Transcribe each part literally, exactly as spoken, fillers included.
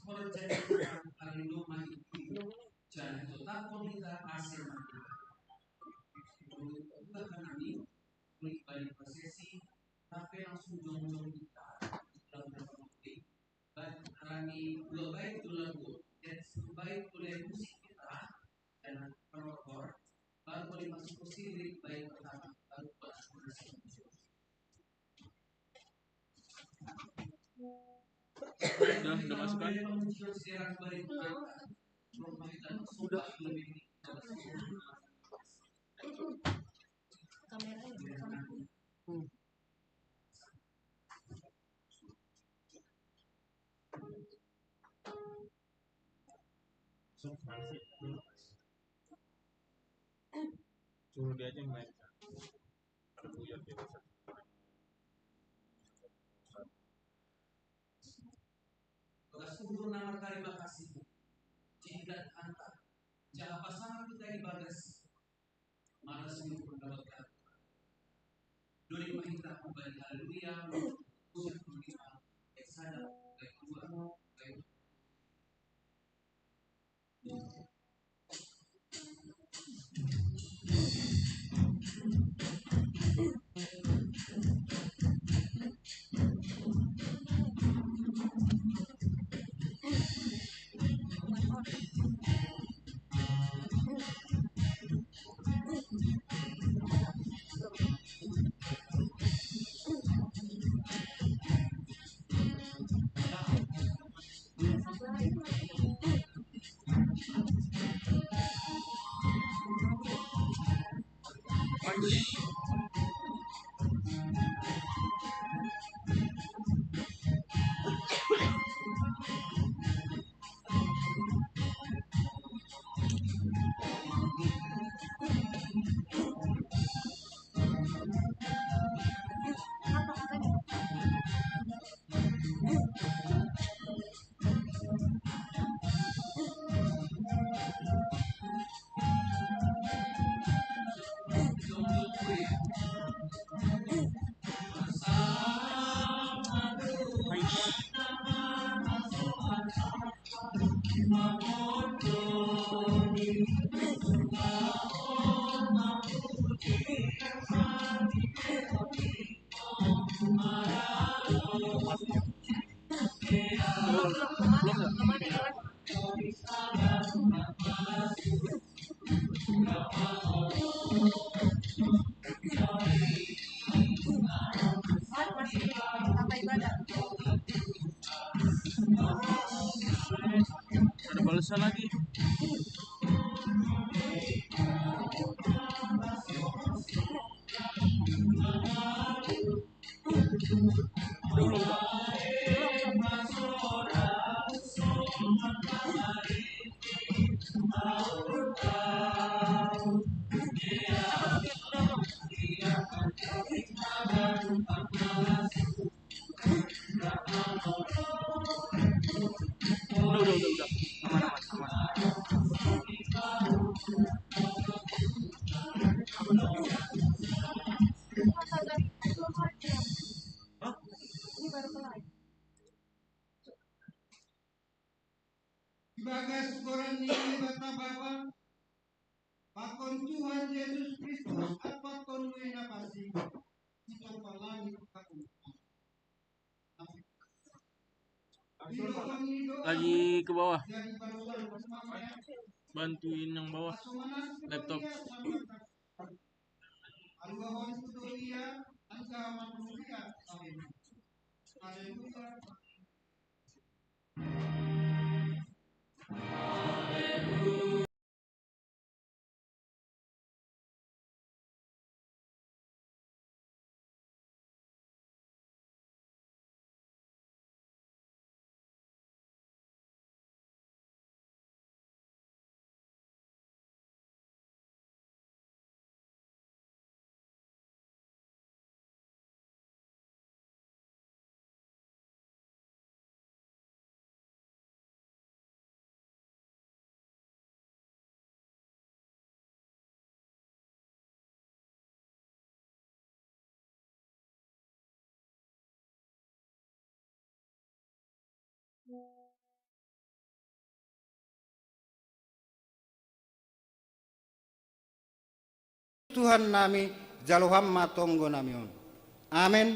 Perjanjian paling loma itu, jangan tetap kita asal mati. Bukan kami, kulit balik prosesi, tapi langsung jongjong kita dalam dalam mati. Baik, kami dua baik dulu lagu, dan baik oleh musik kita dan penonton, baru boleh masuk ke sini baik pertama, baru boleh masuk ke sini. Udah, udah masuk kan? Kamera ini, kamera ini. Suruh dia aja yang main. Ada buyar dia. Bagas, ukur nama terima kasih. Cinta antar. Jangan pasang kita di bagas. Mana sih pun dapat. Dori mahita kembali, haleluya. Punya pembicaraan. Baik sadar, baik keluar, baik. Ada balasan lagi. Ibagas koran ini bata bapa, pakon Tuhan Yesus Kristus apa ton wena pasi, kita palani pakon. Lagi ke bawah. Bantuin yang bawah. Laptop. Tuhan nami, jalo Ham ma tonggo nami on. Amen.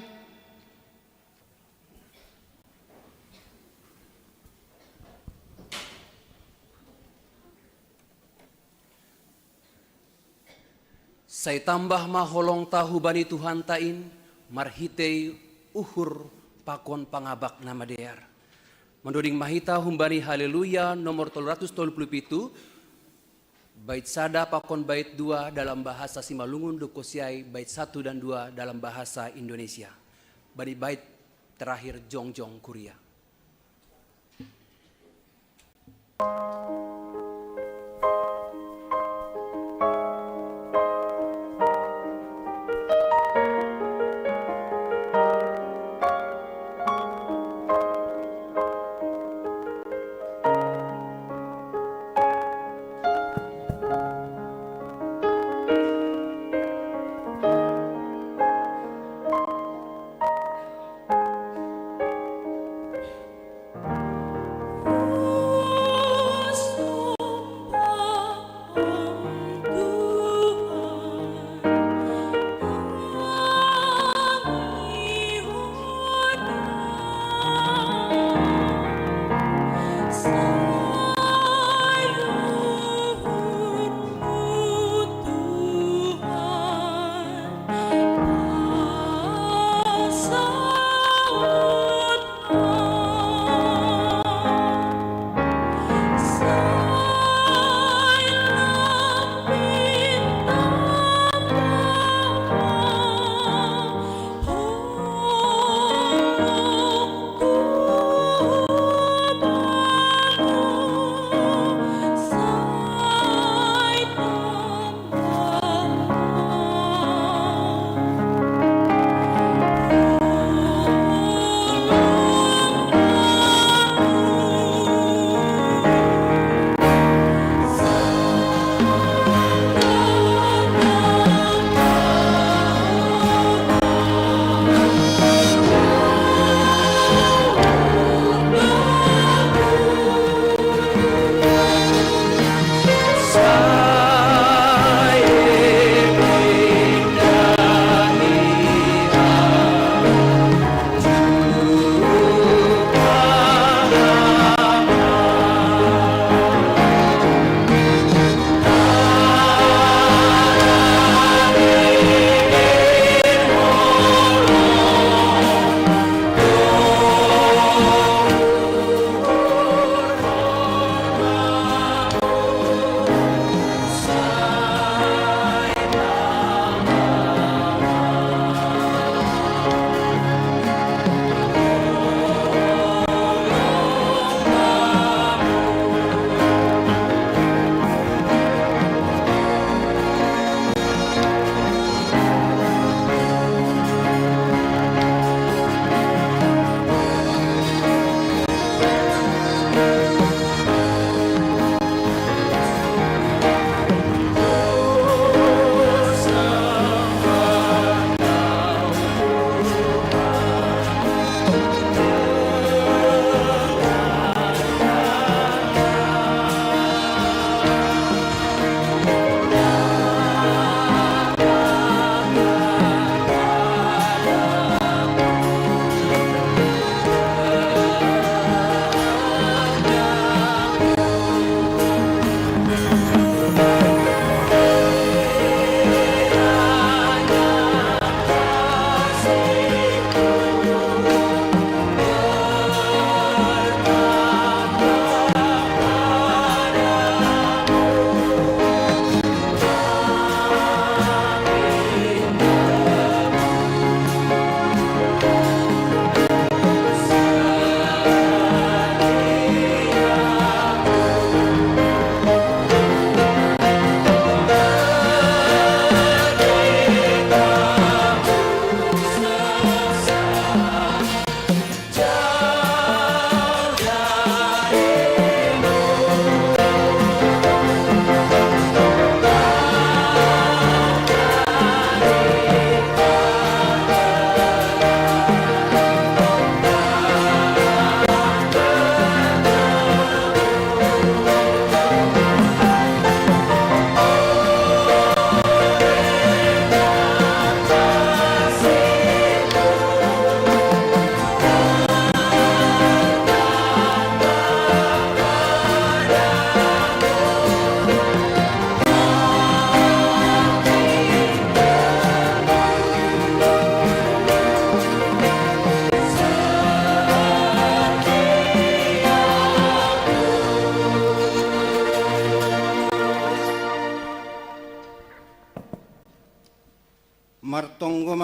Sai tambah ma holongta hubani Tuhanta in, marhitei uhur pakon pangabak na madear. Mandoding ma hita humbani Haleluya nomor tolu ratus tolu puluh pitu, bait sada pakon bait dua dalam bahasa Simalungun, dohot sian bait satu dan dua dalam bahasa Indonesia. Bani bait terakhir jongjong kuria.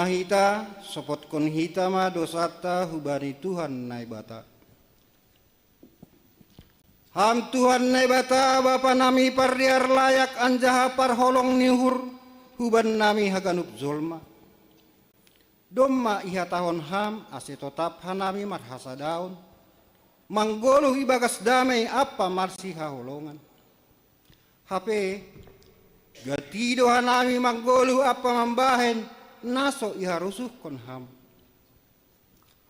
hita, sopotkon hita ma dosanta hubani Tuhan Naibata. Ham Tuhan Naibata, Bapa nami pardear layak anjaha parholong ni uhur hubannami haganup jolma. Domma ihatahon Ham ase totap hanami marhasadaon, manggoluh ibagas damai ampa marsihaholongan. Hape, gati do hanami manggoluh ampa mambahen na so iharosuhkon Ham.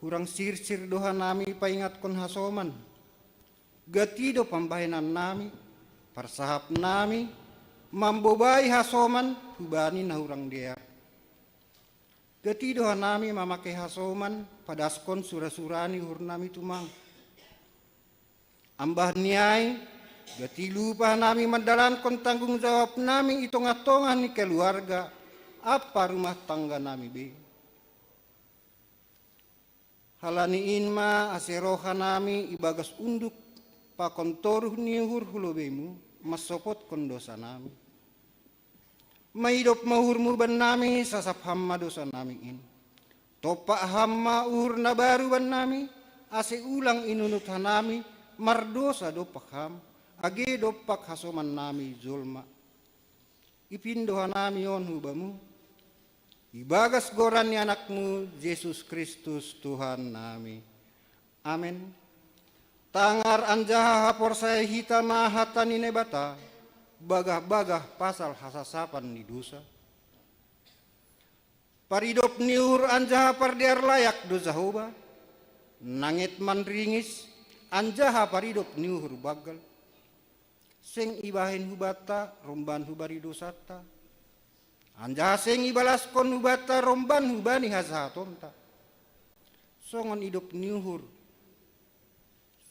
Hurang sirsir do hanami paingatkon hasoman. Gati do pambahenannami, parsahapnami, mambobai hasoman hubani na hurang dear. Gati do hanami mamake hasoman padaskon sura-sura ni uhurnami tumang. Ambah ni ai, gati lupa hanami mandalankon tanggung jawabnami i tongah-tongah ni keluarga ampa rumah tangganami be. Halani in ma ase roh hanami ibagas unduk pakon toruh ni uhur hu lobeiMu, mansopotkon dosanami. Maidop ma uhurMu bannami, sasap Ham ma dosanami in. Tompak Ham ma uhur na baru bannami, ase ulang inunut hanami mardosa dompak Ham, age dompak hasomannami jolma. Ipindo hanami on hu Bamu, ibagas goran ni AnakMu, Jesus Kristus, Tuhan nami. Amen. Tangar anjaha haporsaya hita ma hata ni Naibata, bagah-bagah pasal hasasapan ni dosa. Paridop ni uhur anjaha pardear layak do Jahowa, nanget manringis, anjaha paridop ni uhur banggal. Seng ibahen hubanta romban hubani dosanta, anjaha seng ibalaskon hubanta romban hubani hajahatonta. Songon idop ni uhur,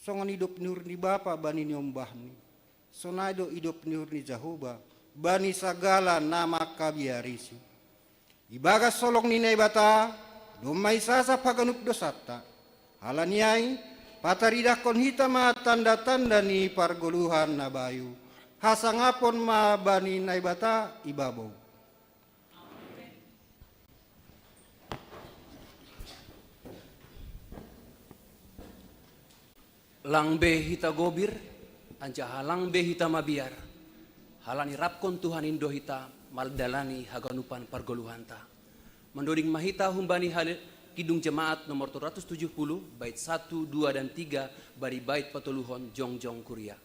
songon idop ni uhur ni bapa bani niombahni, sonai do idop ni uhur ni Jahowa bani sagala na mangkabiarisi. Ibagas holong ni Naibata, domma isasap haganup dosanta. Halani ai, pataridahkon hita ma tanda-tanda ni pargoluhan na bayu. Hasangapon ma bani Naibata ibabou. Lang be hita gobir, anjaha lang be hita mabiar, halani rapkon Tuhan in do hita mardalani haganupan pargoluhanta. Mandoding ma hita humbani hal Kidung Jemaat nomor tolu ratus tujuh puluh, bait satu, dua, dan tiga, bari bait patoluhon jongjong kuria.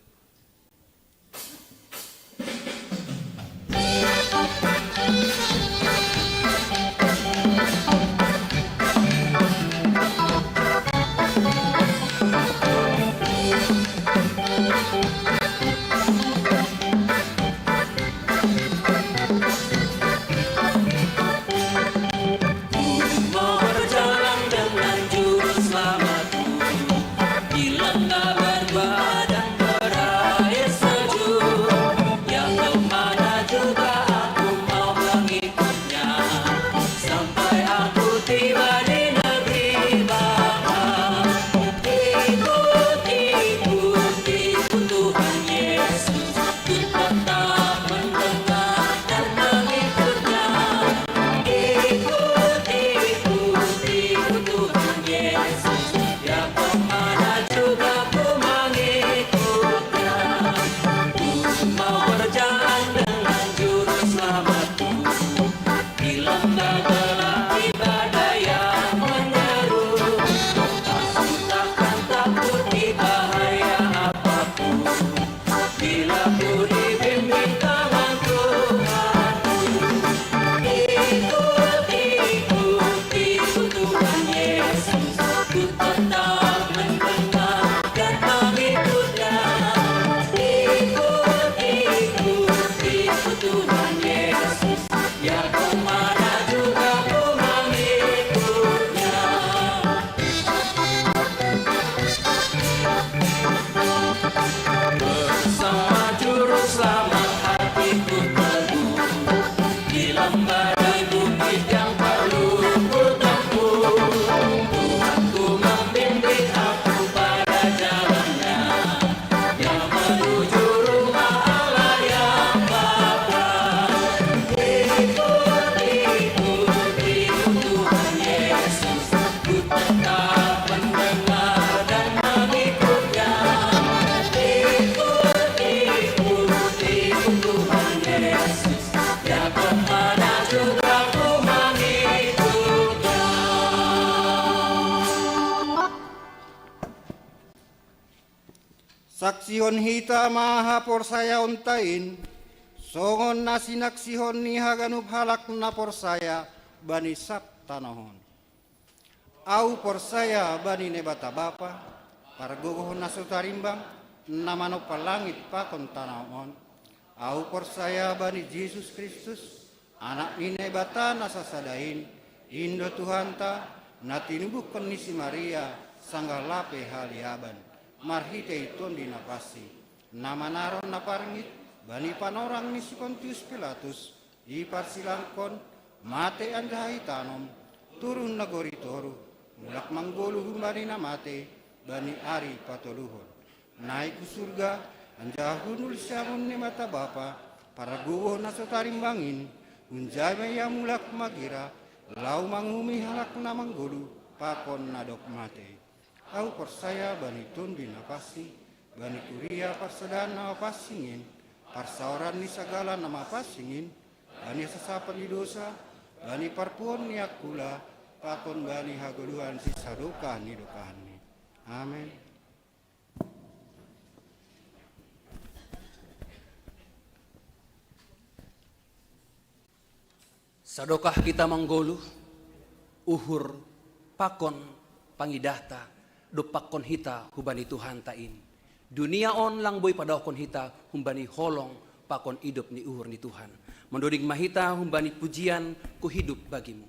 Saksihon hita ma haporsayaonta in, songon na sinaksihon ni haganup halak na porsaya bani sab tanoh on. Ahu porsaya bani Naibata Bapa, pargogoh na so tarimbang, na manompa langit pakon tanoh on. Ahu porsaya bani Jesus Kristus, Anak ni Naibata na sasada in, in do Tuhanta, na tinubuhon ni si Maria, sanggah lape haliaban, marhitei Tonduy Napansing, na manaron na parngit, bani panorang ni si Pontius Pilatus, diparsilangkon, mate anjaha itanom, turun nagori toruh, mulak manggoluh humbani na mate, bani ari patoluhon. Naik hu surga, anjaha hundul siamun ni Naibata Bapa, pargogoh na so tarimbang in, hunjai ma ia mulak magira, laho manguhumi halak na manggoluh, pakon na dob mate. Ahu porsaya bani Tonduy Napansing, bani kuria parsadaan na mapansing in, parsaoran ni sagala na mapansing in, bani hasasapan ni dosa, bani parpuon ni angkula, pakon bani hagoluhan sisadokah ni dokahni. Amen. Sadokah hita manggoluh, uhur, pakon, pangidahta, dob pangkon hita hubani Tuhanta in. Dunia on lang boi padaohkon hita humbani holong pakon idop ni uhur ni Tuhan. Mandoding ma hita humbani pujian Ku Hidup Bagimu.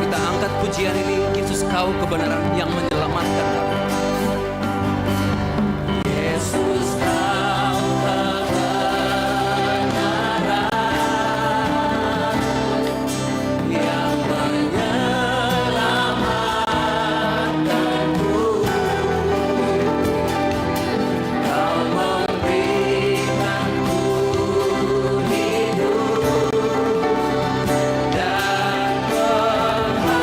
Kita angkat pujian ini, Yesus, Kau kebenaran yang menyelamatkan kami. Yesus, Kau kebenaran yang menyelamatkanku. Kau memberikanku hidup dan pengharapan.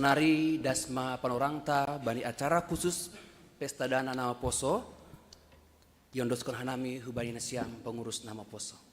Ari dasma panorangta bani acara khusus Pesta Dana Nama Poso, yondoskan hanami hubani nasiam pengurus Nama Poso.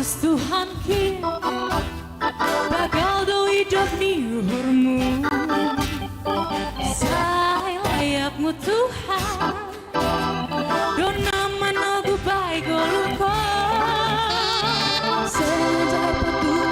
Tuhan ki, bagal do idop ni uhurmu. Sai layakmu Tuhan, do na manogu bai goluhku. Sai layakmu Tuhan.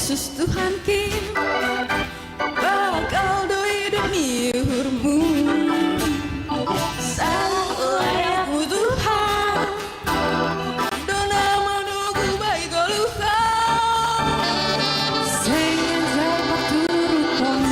Jesus Tuhan ki, bagal do idop ni uhurmu. Sai layakmu Tuhan, do na manogu bai goluhku. Sai layakmu Tuhan.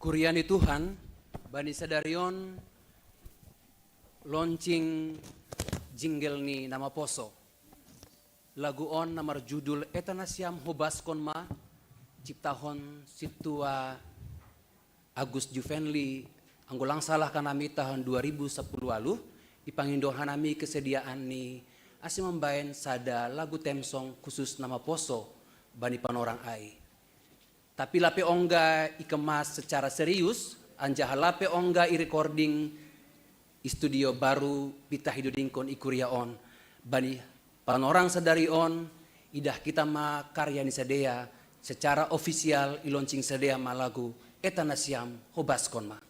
Kuria ni Tuhan, bani sadari on launching jingle ni na maposo. Lagu on na marjudul Eta Nasiam Hobaskon Ma, ciptahon sintua Agus Juvently, anggo lang salah kan ami tahun dua ribu sepuluh lalu, ipangindo hanami kesediaan ni asi mambaen sada lagu theme song khusus na maposo bani panorang ai. Tapi lape ongga ikemas secara serius, anjaha lape ongga i-recording i studio baru pitah idodingkon i kuria on. Bani panorang sadari on, idah hita ma karya ni sidea, secara ofisial i-launching sidea ma lagu Eta Nasiam Hobaskon Ma.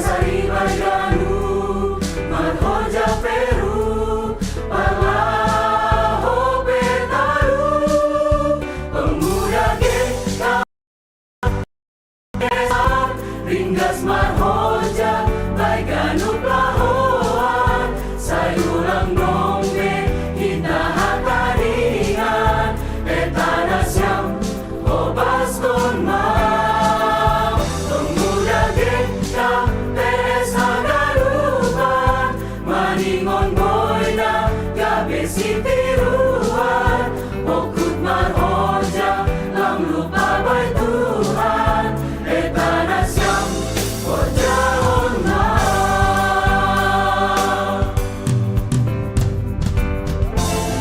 Saribaiganu, marhoja Peru, parlaho petaru, pemuda ge ka ringgas marhoja, baiganu plahoan, sai ulang nombe hita hataringan, etana siam, Obaskon ma, pemuda ge ka P S H garupan, maningon boina gabe sitiruan, pokut marhoja, lam lupa bai Tuhan, etana siam, horjahon ma.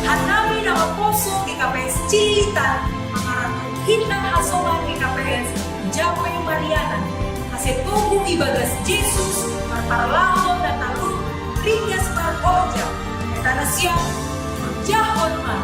Hanami na maposo di K P S Cililitan, mangaranai hita hasoman di K P S Jape Mariana, ase togu ibagas Jesus, marparlahon na talu, ringgas marhoja, etana siam, horjahon ma.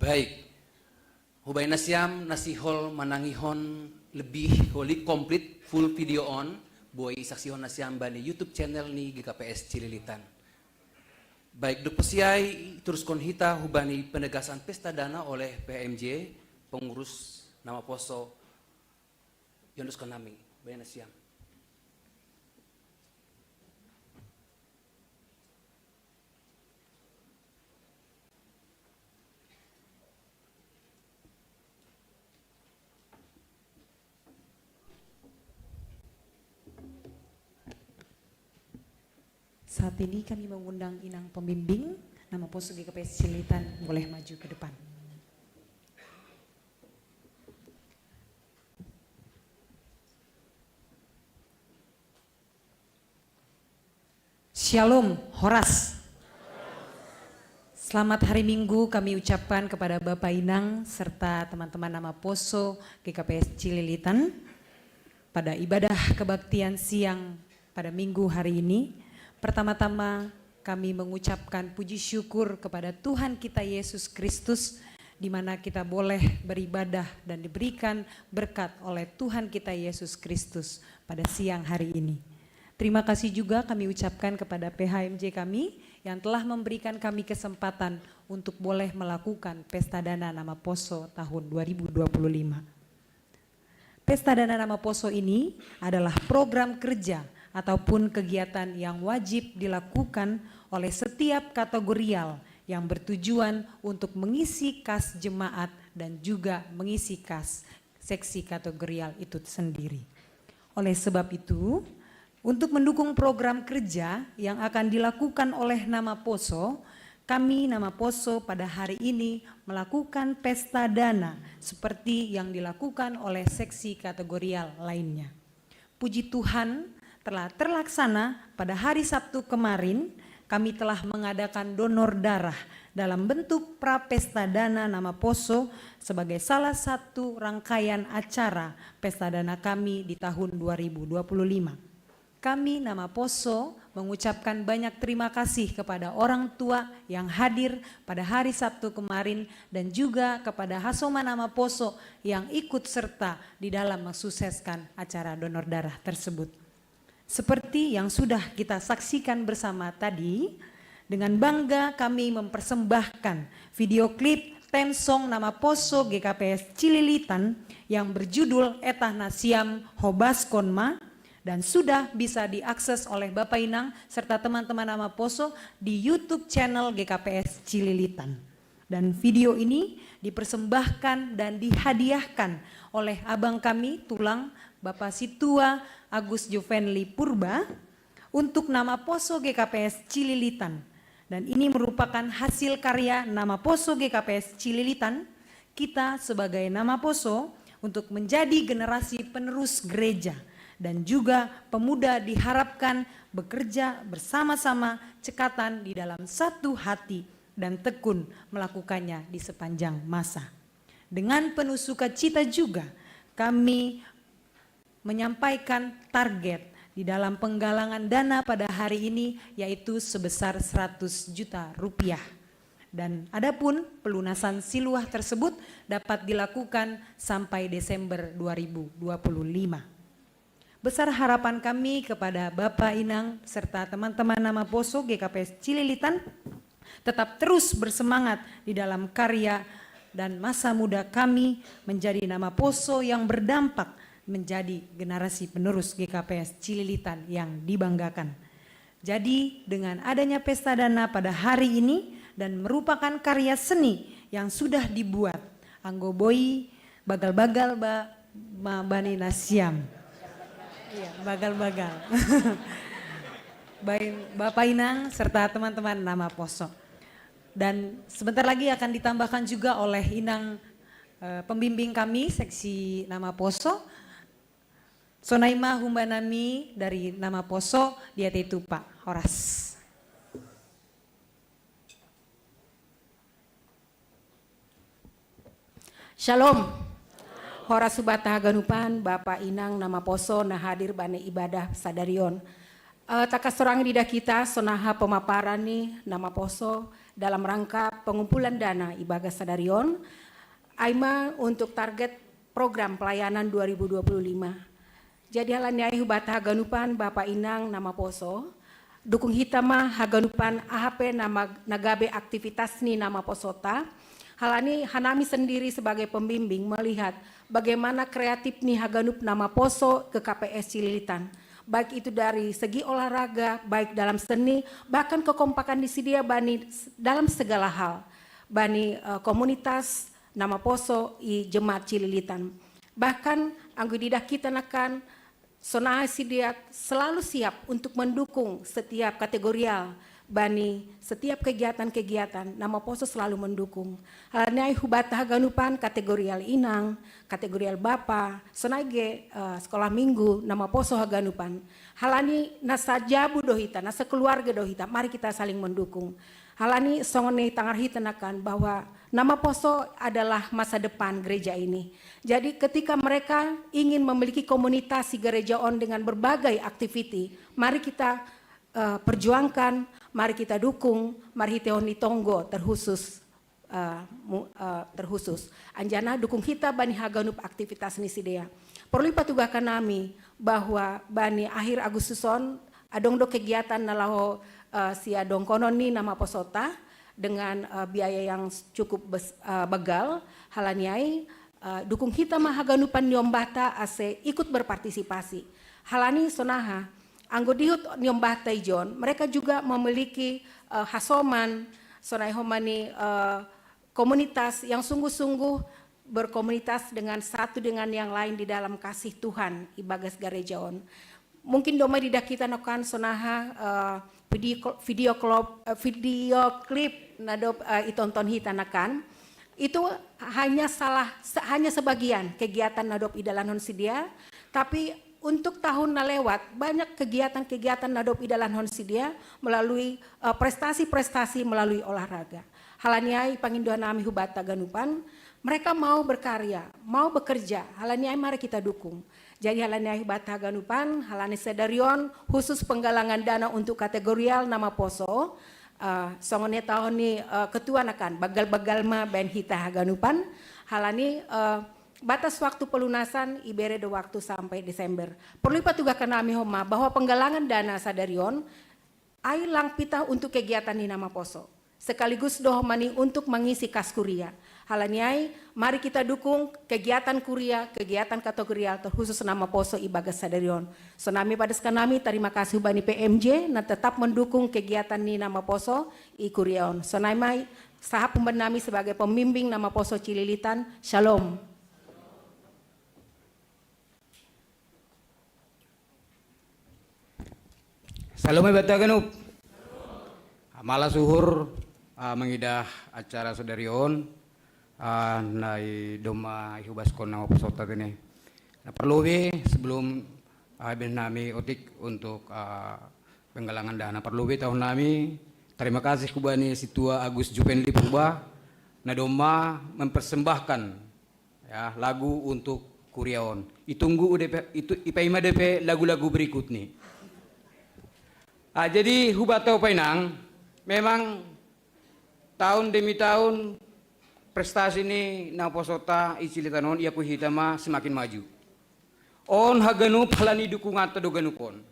Baik. Hubaina siam nasihol manangihon lebih holik komplit full video on, boi saksihon nasiam bani YouTube channel ni G K P S Cililitan. Baik, duk pasiai, turuskon hita hubani penegasan pesta dana oleh P H M J, pengurus Namaposo, yondoskon nami, baina siam. Saat ini kami mengundang Inang Pembimbing Namaposo G K P S Cililitan, boleh maju ke depan. Shalom, horas. Selamat hari Minggu kami ucapkan kepada Bapak Inang serta teman-teman Namaposo G K P S Cililitan pada ibadah kebaktian siang pada Minggu hari ini. Pertama-tama kami mengucapkan puji syukur kepada Tuhan kita Yesus Kristus, di mana kita boleh beribadah dan diberikan berkat oleh Tuhan kita Yesus Kristus pada siang hari ini. Terima kasih juga kami ucapkan kepada P H M J kami yang telah memberikan kami kesempatan untuk boleh melakukan Pesta Dana Namaposo tahun dua ribu dua puluh lima. Pesta Dana Namaposo ini adalah program kerja ataupun kegiatan yang wajib dilakukan oleh setiap kategorial yang bertujuan untuk mengisi kas jemaat dan juga mengisi kas seksi kategorial itu sendiri. Oleh sebab itu, untuk mendukung program kerja yang akan dilakukan oleh Namaposo, kami Namaposo pada hari ini melakukan pesta dana seperti yang dilakukan oleh seksi kategorial lainnya. Puji Tuhan, telah terlaksana pada hari Sabtu kemarin, kami telah mengadakan donor darah dalam bentuk pra pesta dana Namaposo sebagai salah satu rangkaian acara pesta dana kami di tahun dua ribu dua puluh lima. Kami Namaposo mengucapkan banyak terima kasih kepada orang tua yang hadir pada hari Sabtu kemarin dan juga kepada Hasoman Namaposo yang ikut serta di dalam mensukseskan acara donor darah tersebut. Seperti yang sudah kita saksikan bersama tadi, dengan bangga kami mempersembahkan video klip Theme Song Namaposo G K P S Cililitan yang berjudul Etah Na Siam Hobas Konma, dan sudah bisa diakses oleh Bapak Inang serta teman-teman Namaposo di YouTube channel G K P S Cililitan. Dan video ini dipersembahkan dan dihadiahkan oleh abang kami tulang, Bapak Situa Agus Juvenli Purba, untuk Namaposo G K P S Cililitan. Dan ini merupakan hasil karya Namaposo G K P S Cililitan, kita sebagai Namaposo untuk menjadi generasi penerus gereja dan juga pemuda diharapkan bekerja bersama-sama cekatan di dalam satu hati dan tekun melakukannya di sepanjang masa. Dengan penuh sukacita juga kami menyampaikan target di dalam penggalangan dana pada hari ini, yaitu sebesar seratus juta rupiah. Dan adapun pelunasan siluah tersebut dapat dilakukan sampai Desember dua ribu dua puluh lima. Besar harapan kami kepada Bapak Inang serta teman-teman Namaposo G K P S Cililitan tetap terus bersemangat di dalam karya dan masa muda kami menjadi Namaposo yang berdampak, menjadi generasi penerus G K P S Cililitan yang dibanggakan. Jadi, dengan adanya pesta dana pada hari ini dan merupakan karya seni yang sudah dibuat, anggo boi bagal-bagal ba ma bani na siam. Iya, bagal-bagal. Bain, Bapak Inang serta teman-teman Namaposo. Dan sebentar lagi akan ditambahkan juga oleh Inang, eh, pembimbing kami seksi Namaposo. Sonai ma humbani nami dari Namaposo, dia itu Pak Horas. Shalom. Horas hubaha haganupan, Bapa Inang Namaposo na hadir bani ibadah sadari on. Eh, takasorang ida kita sonaha pemaparan ni Namaposo dalam rangka pengumpulan dana ibagas sadarion, aima untuk target program pelayanan dua ribu dua puluh lima. Jadi halani ai hubata haganupan Bapa Inang Namaposo, dukung hita ma haganupan aha pe na gabe aktivitas ni Namaposota. Halani hanami sendiri sebagai pembimbing melihat bagaimana kreatif ni haganup Namaposo ke K P S Cililitan. Baik itu dari segi olahraga, baik dalam seni, bahkan kekompakan ni sidia bani dalam segala hal. Bani uh, komunitas Namaposo i jemaat Cililitan. Bahkan anggo didah kita nakan sonaha sidia selalu siap untuk mendukung setiap kategorial bani setiap kegiatan-kegiatan Namaposo selalu mendukung. Halani ai hubata haganupan kategorial inang, kategorial bapa, sonai ge uh, sekolah minggu Namaposo haganupan. Halani nasa jabu do hita, nasa keluarga do hita, mari kita saling mendukung. Halani songon ni tangar hita nakan bahwa Namaposo adalah masa depan gereja ini. Jadi ketika mereka ingin memiliki komunitas di gereja on dengan berbagai activity, mari kita uh, perjuangkan, mari kita dukung, mari hita on ni tonggo terkhusus uh, uh, terkhusus. Anjana dukung hita bani haganup aktivitas ni sidea. Perlu ipatugahkan nami bahwa bani akhir Agustus on adong do kegiatan na laho uh, sia dongkonon ni Namaposota dengan uh, biaya yang cukup bes, uh, begal. Halani ai uh, dukung hita ma haganupan niombahta ase ikut berpartisipasi. Halani sonaha anggo dihut niombahta ijon, mereka juga memiliki uh, hasoman sonai homa ni uh, komunitas yang sungguh-sungguh berkomunitas dengan satu dengan yang lain di dalam kasih Tuhan ibagas gareja on. Mungkin doma didah kita nokan sonaha uh, video video klop uh, video klip nadop uh, itonton hita nakan itu hanya salah hanya sebagian kegiatan nadop idalanhon sidia, tapi untuk tahun na lewat banyak kegiatan-kegiatan nadop idalanhon sidia melalui uh, prestasi-prestasi melalui olahraga. Halani ai pangindohan nami hubata ganupan, mereka mau berkarya, mau bekerja. Halani ai mari kita dukung. Jadi halani ai hubata ganupan, halani sedarion khusus penggalangan dana untuk kategorial Namaposo. Uh, songon ni tahun ni uh, ketua nakan bagal-bagal ma ben hita haganupan. Halani uh, batas waktu pelunasan ibere do waktu sampai Desember. Perlu ipatugahkan nami homa bahwa penggalangan dana sadarion ai lang pitah untuk kegiatan ni Namaposo. Sekaligus do homa ni untuk mengisi kas kuria. Halani ai, mari kita dukung kegiatan kuria, kegiatan kategorial terkhusus Namaposo ibagas sadarion. Sonami padeskan nami, terima kasih bani P M J na tetap mendukung kegiatan ni Namaposo i kuria on. Sonai mai, sahap umban nami sebagai pembimbing Namaposo Cililitan. Shalom. Salome batu aganup. Malas uhur uh, mengidah acara sadarion uh, nai doma ihubaskon Namaposota tene. Na perlu be sebelum uh, ben nami otik untuk uh, penggalangan dana perlu be tahun nami. Terima kasih kubani situa Agus Jupendi Purba na doma mempersembahkan ya, lagu untuk kuriaon. Itunggu udah itu ipaima depe lagu-lagu berikut nih. Ah, jadi hubata Upainang, memang tahun demi tahun prestasi ni Namaposota i Cililitan on ia kuhita ma semakin maju. On haganup halani dukunganta do ganup on.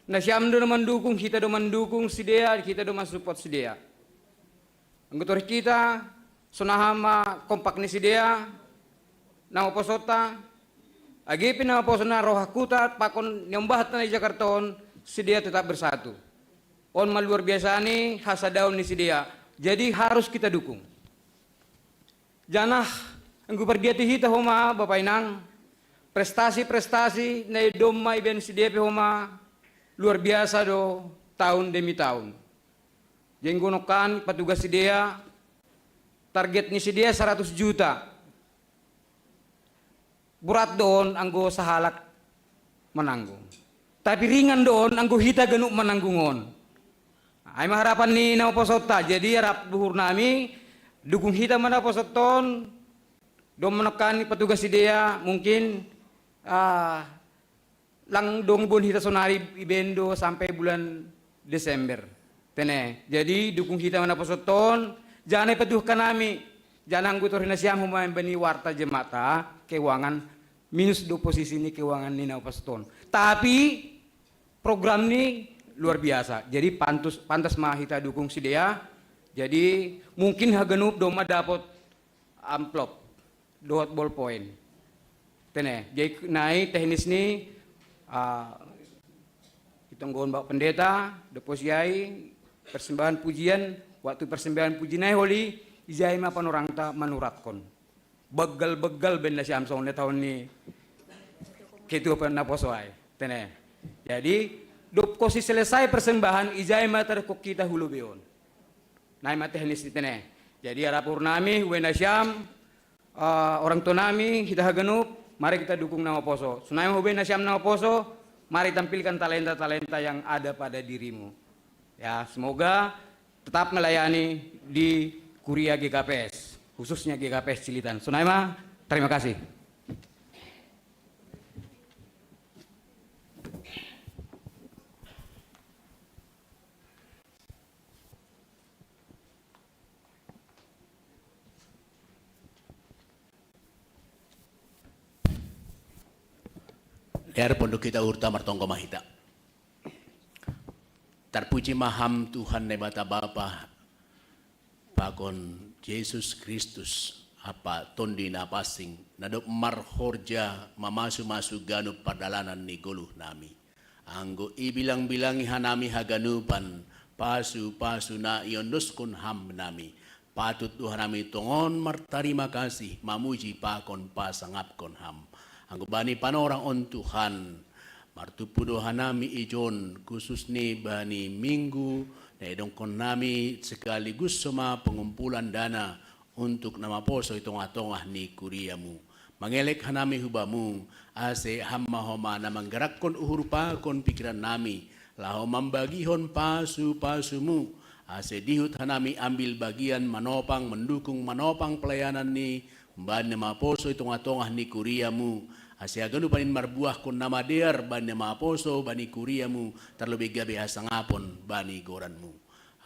Na siam do mendukung, kita do mendukung sidea, kita do mensupport sidea. Anggo torih kita sonaha ma kompak ni sidea Namaposota, age pe Namaposo na roha kuta pakon niombahta na i Jakarta on, sidea tetap bersatu. On ma luar biasa ni hasadaon ni sidea. Jadi harus kita dukung. Janah anggo pardiati hita homa Bapa Inang, prestasi-prestasi na i domma ibaen sidea pe homa luar biasa do tahun demi tahun. Jenggo nongkan patugas sidea, target ni sidea saratus juta. Borat do on anggo sahalak mananggung. Tapi ringan do on anggo hita ganup mananggung on. Ai ma harapan ni Namaposota. Jadi arap duhur nami dukung hita ma Namaposota on. Domma nongkan patugas sidea mungkin uh, lang dong bon hita sonari ibaen do sampai bulan Desember. Tene. Jadi dukung hita ma Namaposota on, Janah ipetuhkan nami, janah anggo tor hinasiam homa bani warta jemaat, keuangan minus do posisi ni keuangan ni na pasahaton. Tapi program ni luar biasa. Jadi pantas, pantas ma hita dukung sidea. Jadi mungkin haganup domma dapot amplop dohot bolpoin. Tene, jadi nai teknis ni, ah, itonggohon Bapak Pendeta, dob posi ai persembahan pujian, waktu persembahan pujian nai holi, ijai ma panorangta manuratkon. Begal-begal baen nasiam songon na taon ni ketua pe-, naposo ai. Tene. Jadi, dob posi selesai persembahan, ijai ma tardok hita hu lobei on. Nai ma teknis ni tene. Jadi, arap uhur nami, hubaen nasiam, eh, orang tua nami, hita haganup, mari kita dukung na maposo. Sonai ma hubaen nasiam na maposo, mari tampilkan talenta-talenta yang ada pada dirimu. Ya, semoga tetap melayani di Kuria G K P S, khususnya G K P S Cililitan. Sonai ma, terima kasih. Dear pondok hita, uhurta, martonggo ma hita. Tarpuji ma Ham Tuhan Naibata Bapa, pakon Jesus Kristus, Ampa Tondi na pansing, na dob marhorja mamasu-masu ganup pardalanan ni goluh nami. Anggo ibilang-bilangi hanami haganupan pasu-pasu na iondoskon Ham nami, patut do hanami tongon martarima kasih, mamuji pakon pasangapkon Ham. Anggo bani panorang on Tuhan, martumpu do hanami ijon, khusus ni bani minggu na idongkon nami sekaligus soma pengumpulan dana untuk na maposo i tongah-tongah ni kuriamu. Mangelek hanami hu Bamu, ase Ham ma homa na manggerakkon uhur pakon pikiran nami, laho mambagihon pasu-pasumu, ase dihut hanami ambil bagian manopang, mendukung, manopang pelayanan ni humbani na maposo i tongah-tongah ni kuriamu, ase haganupan in marbuahkon na madear bani na maposo bani kuriamu, tarlobei gabe hasangapon bani goranmu.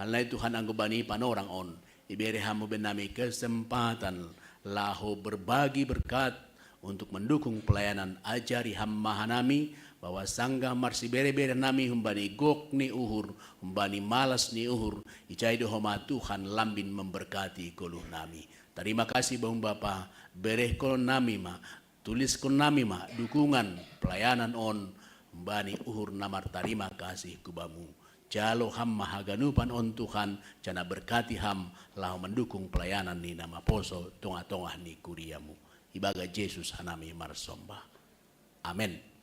Hal nai Tuhan, anggo bani panorang on, ibere Ham hubaen nami kesempatan laho berbagi berkat untuk mendukung pelayanan. Ajari Ham ma hanami, bahwa sanggah marsibere-bere nami humbani gok ni uhur, humbani malas ni uhur, ijai do homa Tuhan lambin memberkati goluh nami. Tarima kasih Bamu Bapa, berehkon nami ma, tuliskon nami ma dukungan pelayanan on humbani uhur na martarima kasih hu Bamu. Jalo Ham ma haganupan on Tuhan, janah berkati Ham laho mendukung pelayanan ni na maposo tongah-tongah ni kuriamu. Ibagas Jesus hanami marsomba. Amen.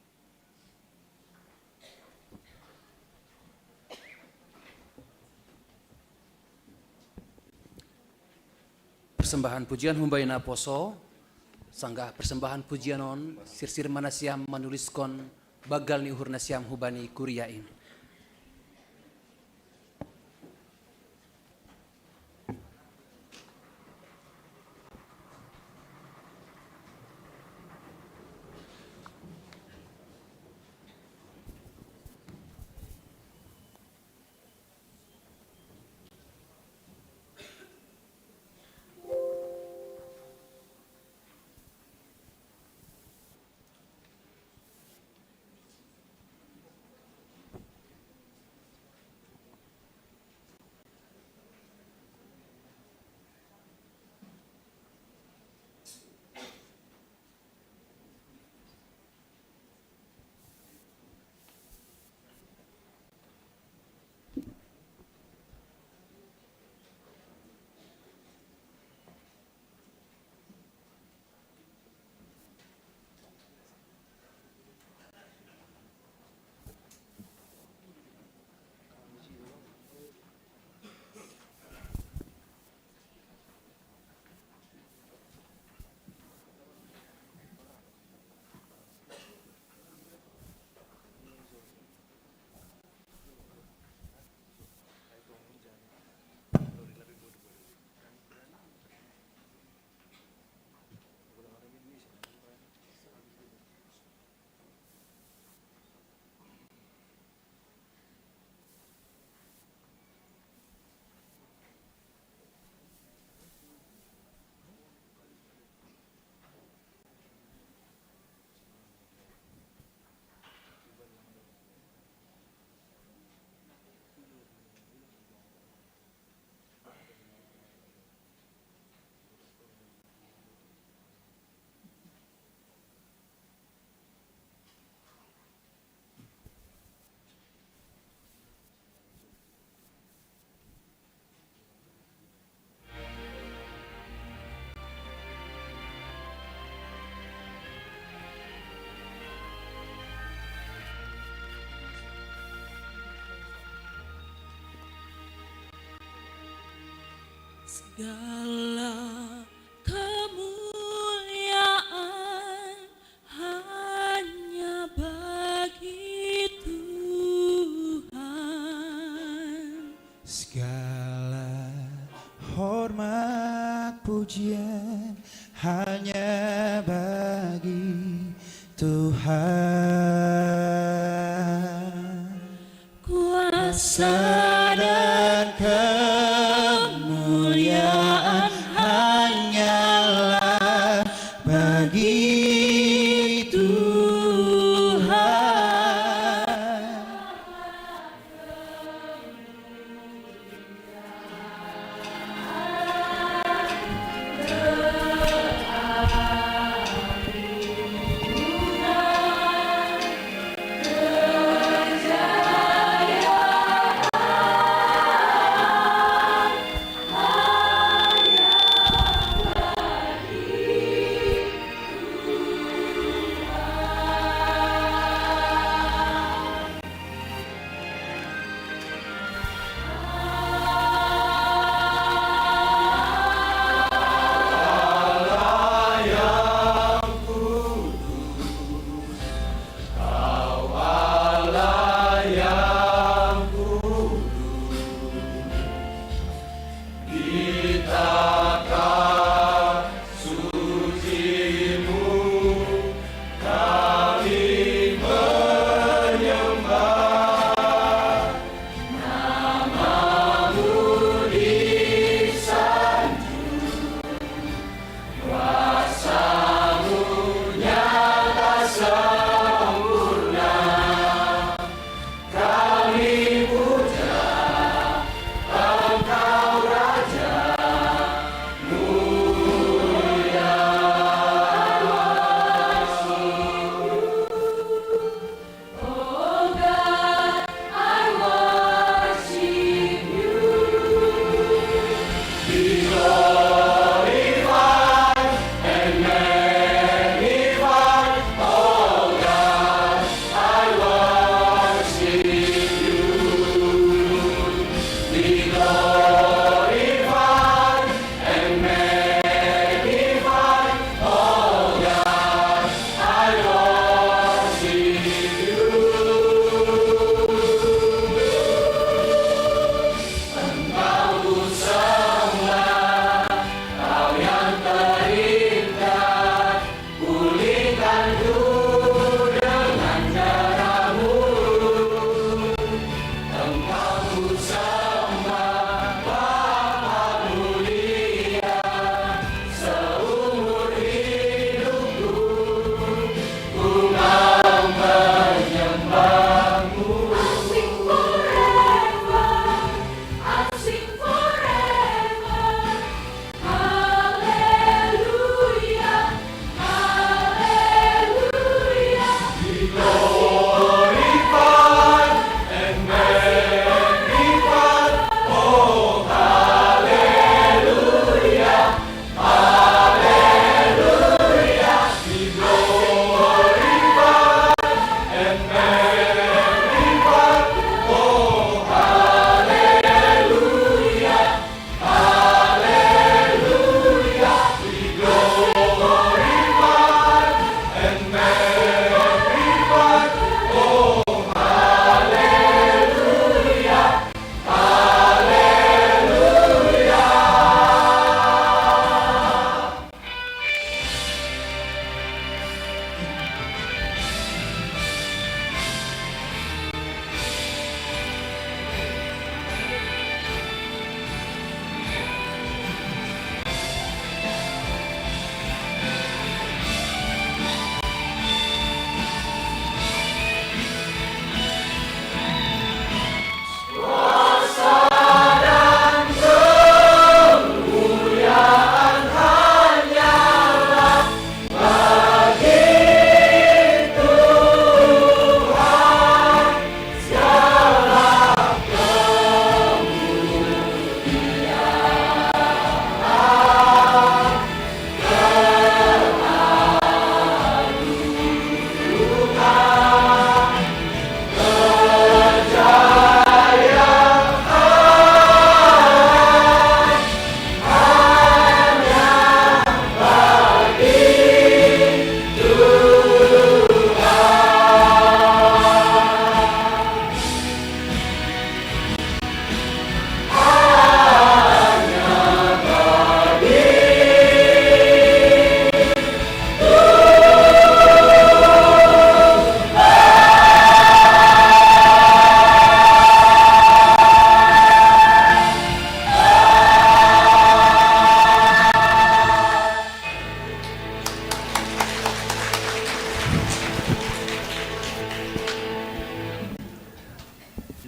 Persembahan pujian humbani naposo, sanggah persembahan pujian on, sirsir ma nasiam manuliskon banggal ni uhur nasiam humbani kuria in. Segala kemuliaan hanya bagi Tuhan. Segala hormat pujian hanya bagi Tuhan. Kuasa dan kemuliaan hanyalah bagi Tuhan.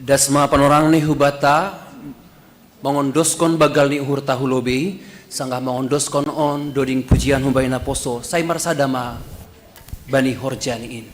Das ma panorang ni hubata, mangondoskon bagal ni uhur tahu lobi, sanggah mangondoskon on doding pujian humbani naposo, sai marsada ma bani horja ni in.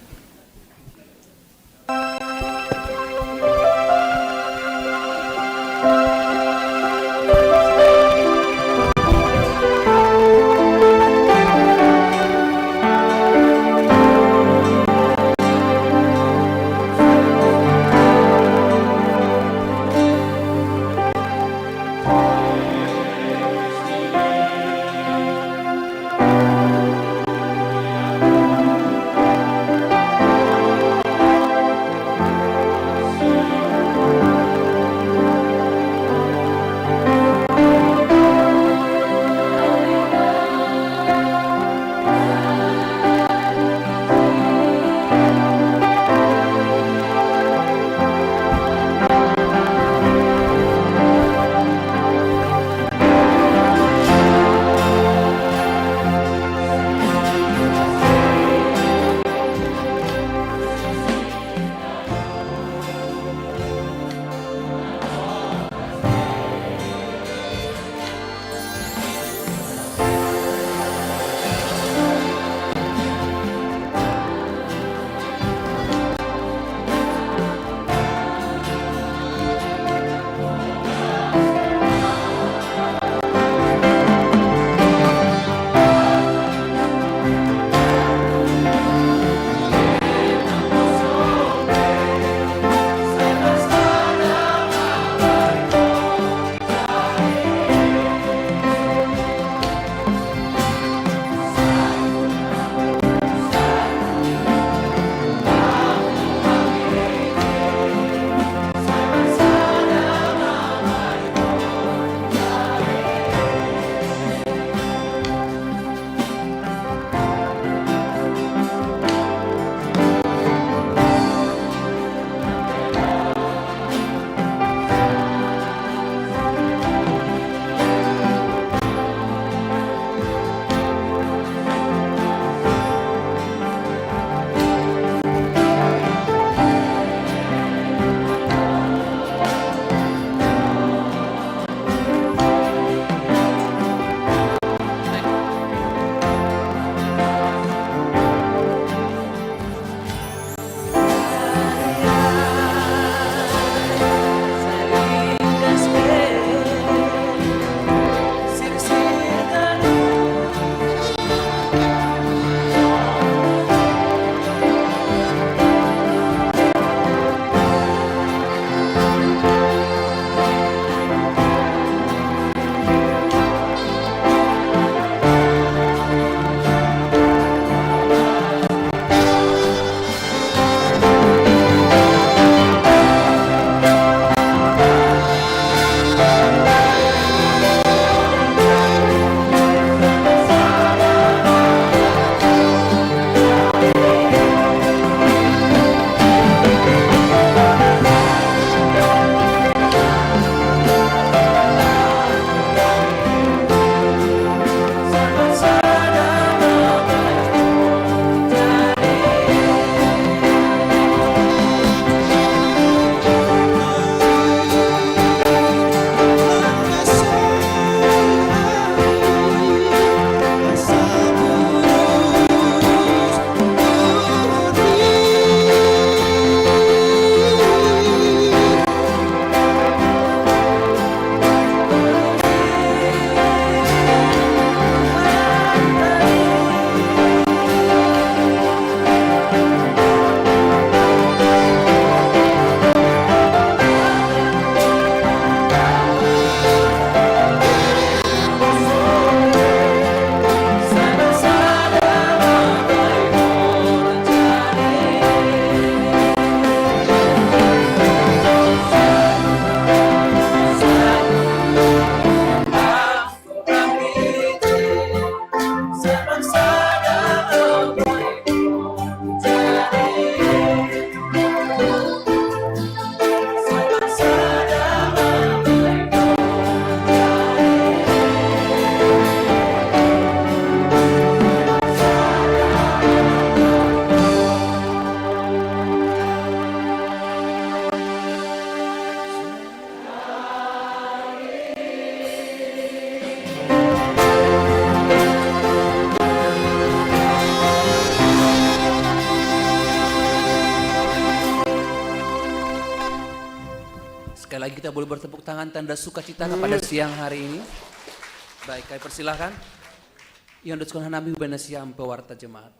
Kita boleh bertepuk tangan tanda sukacita kepada siang hari ini. Baik, kami persilakan. Yang doskon hanami hubana siam pewarta jemaat.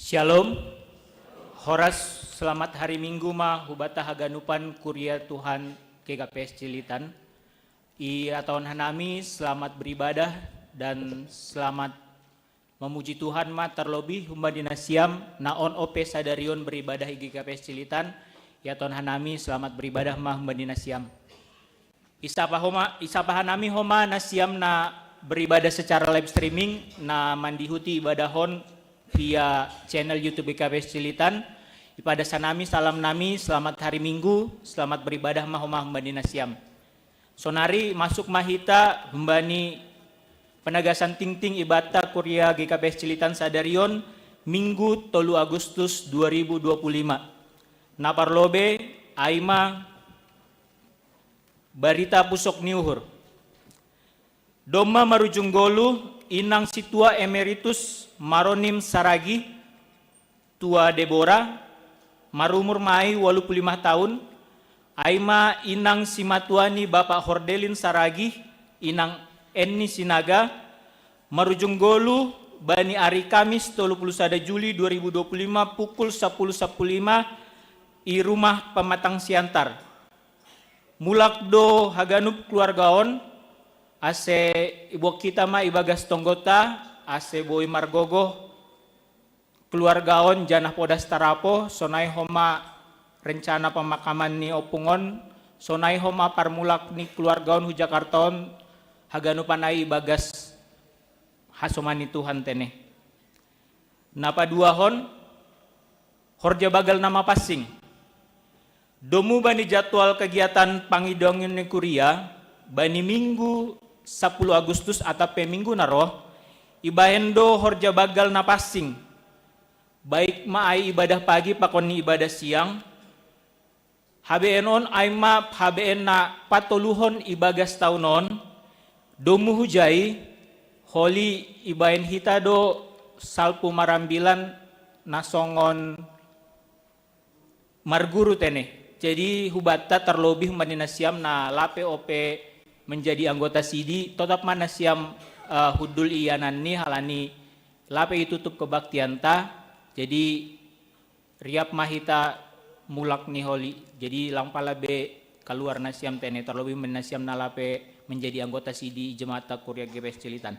Shalom. Horas, selamat hari Minggu ma hubata haganupan kuria Tuhan G K P S Cililitan. I ataon hanami selamat beribadah dan selamat memuji Tuhan ma terlebih humbani nasiam na on ope sadarion beribadah i G K P S Cililitan. I ataon hanami selamat beribadah ma humbani nasiam. Isapa homa, isapa hanami homa nasiam na beribadah secara live streaming, na mandihuti ibadahon via channel YouTube G K P S Cililitan. Ipadas hanami salam nami, selamat hari Minggu, selamat beribadah ma homa humbani nasiam. Sonari masuk ma hita humbani penegasan tingting ibata kuria G K P S Cililitan sadarion, Minggu tolu Agustus dua ribu dua puluh lima. Na parlobe, ai ma barita pusok ni uhur. Domma marujung golu, inang situa emeritus Maronim Saragi, tua Debora, marumur ma ai walu pulu lima taun, ai ma inang simatua ni Bapak Hordelin Saragi, inang Enni Sinaga, marujung golu bani ari Kamis tolu pulu sada Juli dua ribu dua puluh lima pukul sapuluh sapuluh lima i rumah pamatang Siantar. Mulak do haganup keluarga on, ase iboan hita ma ibagas tonggota, ase boi margogoh keluarga on janah podas tarapo, sonai homa rencana pemakaman ni ompung on, sonai homa parmulak ni keluarga on hu Jakarta on, haganupan ai ibagas hasoman ni Tuhan tene. Na paduahon, horja bagal na mapansing. Domu bani jadwal kegiatan pangidongon ni kuria, bani Minggu sapuluh Agustus atap pe Minggu na roh, ibahen do horja bagal na pansing. Baik ma ai ibadah pagi pakon ni ibadah siang, habeen on ai ma habeen na patoluhon ibagas taun on, domu hujai, holi ibahen hita do salpu marambilan na songon marguru tene. Jadi hubanta terlebih humbani nasiam na lape ope menjadi anggota sidi, totap ma nasiam uh, hundul ianan ni halani lape itutup kebaktianta. Jadi riap ma hita mulak ni holi. Jadi lang pala be kaluar nasiam tene, terlebih nasiam na lape menjadi anggota sidi jemaat kuria G K P S Cililitan.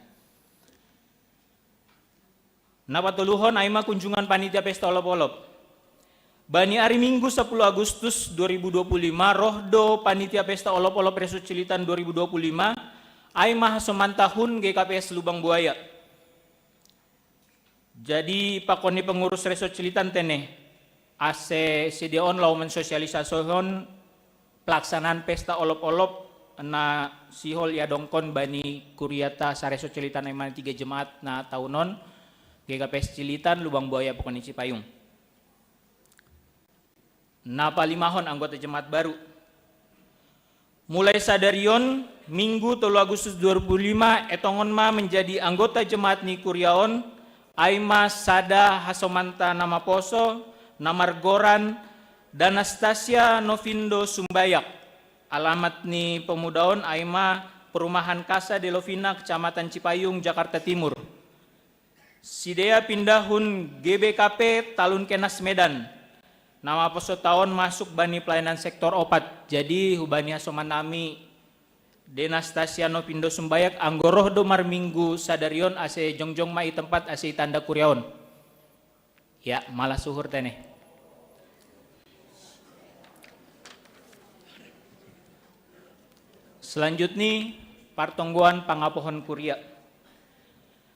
Na patoluhon ai ma kunjungan panitia pesta olop-olop. Bani ari Minggu sapuluh Agustus dua ribu dua puluh lima roh do panitia pesta olop-olop Resort Cililitan dua ribu dua puluh lima, ai ma hasoman tahun G K P S Lubang Buaya. Jadi pakon ni pengurus Resort Cililitan tene, ase sediaon laho mensosialisasihon pelaksanaan pesta olop-olop na sihol iadongkon bani kuriata sa-Resort Cililitan, ai ma tiga jemaat na taun on, G K P S Cililitan, Lubang Buaya pakon ni Cipayung. Na palimahon, anggota jemaat baru. Mulai sadarion, Minggu tolu Agustus dua ribu lima, etongon ma menjadi anggota jemaat ni kuria on, ai ma sada hasomanta na maposo, na margoran Danastasia Novindo Sumbayak. Alamat ni pemuda on ai ma Perumahan Kasa Delovina, Kecamatan Cipayung, Jakarta Timur. Sidea pindahon G B K P Talun Kenas Medan. Nama poso taon masuk bani pelayanan sektor opat. Jadi hubani hasoman nami, Danastasia Novindo Sumbayak, anggo roh do marminggu sadari on ase jongjong ma i tempat ase i tanda kuria on. Ya, malas uhur tene. Selanjutnya, partonggoan pangapohon kuria.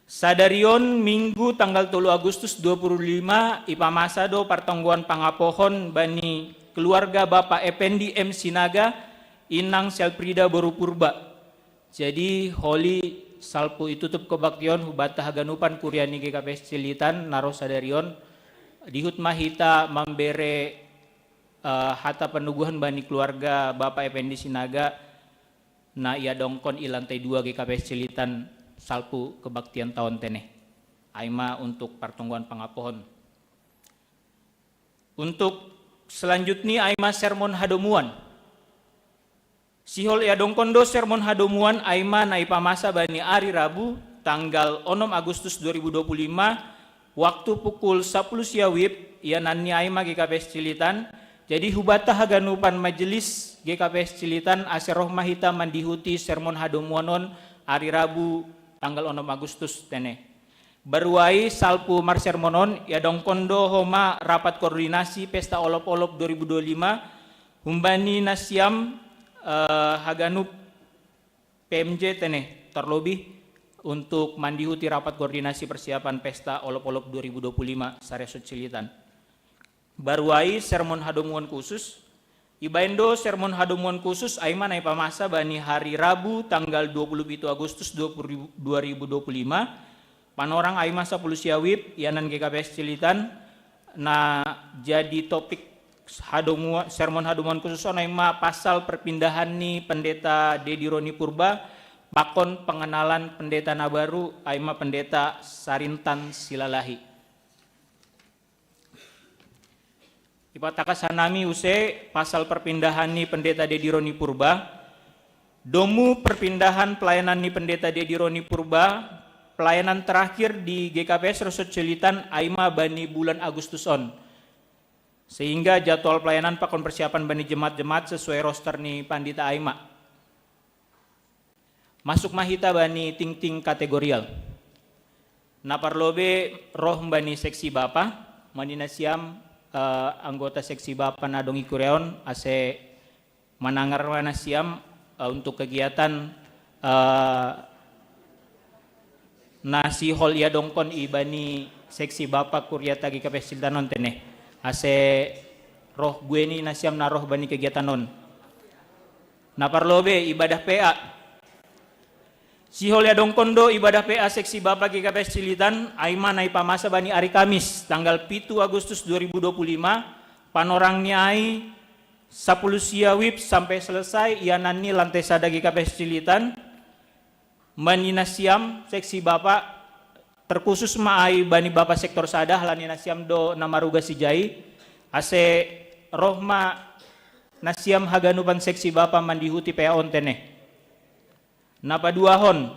Sadari on Minggu tanggal tolu Agustus dua puluh lima, ipamasa do partonggoan pangapohon bani keluarga Bapak Ependi M Sinaga, Inang Selfrida boru Purba. Jadi holi salpu itutup kebaktion hubanta haganupan kuria ni G K P S Cililitan na ro sadari on, dihut ma hita mambere eh, hata panuguhan bani keluarga Bapak Ependi Sinaga na iadongkon i lantai dua G K P S Cililitan salpu kebaktian taon tene. Ai ma untuk partonggoan pangapohon. Untuk selanjutnya ai ma sermon hadomuan. Sihol iadongkon do sermon hadomuan ai ma na ipamasa bani ari Rabu tanggal onom Agustus dua ribu dua puluh lima, waktu pukul sapuluh sia wib, ianan ni ai ma G K P S Cililitan. Jadi hubanta haganupan majelis G K P S Cililitan ase roh ma hita mandihuti sermon hadomuan on ari Rabu tanggal onom Agustus tene. Baru ai salpu marsermon on iadongkon do homa rapat koordinasi pesta olop-olop dua ribu dua puluh lima humbani nasiam eh, haganup P M J tene, terlebih untuk mandihuti rapat koordinasi persiapan pesta olop-olop dua ribu dua puluh lima Saresot Cililitan. Baru ai sermon hadomuan khusus. Ibaen do sermon hadomuan khusus ai ma na ipamasa bani hari Rabu tanggal dua puluh pitu Agustus dua ribu dua puluh lima. Panorang ai ma sapuluh sia wib, ianan G K P S Cililitan, na jadi topik hadomuan, sermon hadomuan khusus on ai ma pasal perpindahan ni Pendeta Dedi Roni Purba, pakon pengenalan pendeta na baru ai ma Pendeta Sarintan Silalahi. Ipatakasan nami use pasal perpindahan ni Pendeta Dedi Roni Purba. Domu perpindahan pelayanan ni Pendeta Dedi Roni Purba, pelayanan terakhir di G K P S Resort Cililitan ai ma bani bulan Agustus on. Sehingga jadwal pelayanan pakon persiapan bani jemaat-jemaat sesuai roster ni pandita ai ma. Masuk ma hita bani tingting kategorial. Na parlobe roh bani seksi bapa, mani nasiam eh, anggota seksi bapa na dong i kuria on ase manangar ma nasiam eh, untuk kegiatan eh, na sihol iadongkon i bani seksi bapa kuria G K P S Cililitan on tene. Ase roh bue ni nasiam na roh bani kegiatan on. Na parlobe ibadah P A. Sihol iadongkon do ibadah P A seksi bapa G K P S Cililitan ai ma na ipamasa bani ari Kamis tanggal pitu Agustus dua ribu dua puluh lima, panorang ni ai sapuluh sia wib sampai selesai, ianan ni lantai sada G K P S Cililitan. Mani nasiam seksi bapa terkhusus ma ai bani bapa sektor sada, halani nasiam do na marugas ijai, ase roh ma nasiam haganupan seksi bapa mandihuti P A on tene. Na paduahon,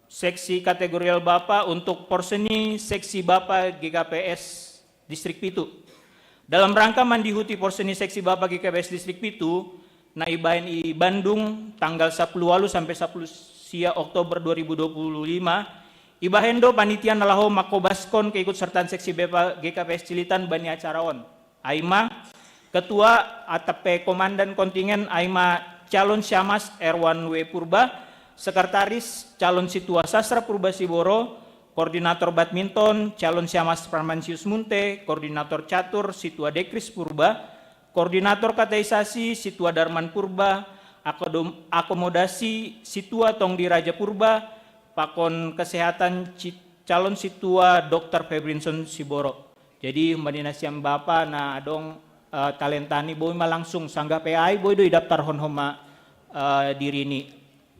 seksi kategorial bapa untuk porseni seksi bapa G K P S Distrik Pitu. Dalam rangka mandihuti porseni seksi bapa G K P S Distrik Pitu, na ibaen i Bandung tanggal sapuluh walu sampai sapuluh sia Oktober dua ribu dua puluh lima, ibaen do panitia na laho mangkobaskon keikutsertaan seksi bapa G K P S Cililitan bani acara on. Ai ma, ketua atap pe komandan kontingen ai ma calon Siamas Erwan W Purba, sekretaris calon Situa Sastra Purba Siboro, koordinator badminton calon Siamas Parmansius Munte, koordinator catur Situa Dekris Purba, koordinator kateisasi Situa Darman Purba, akodom- akomodasi Situa Tongdi Raja Purba, pakon kesehatan ci- calon Situa Doktor Febrinson Siboro. Jadi mani nasiam bapa na adong eh, talenta ni boi ma langsung sanggah P A i boi do idaftarhon homa eh, diri ni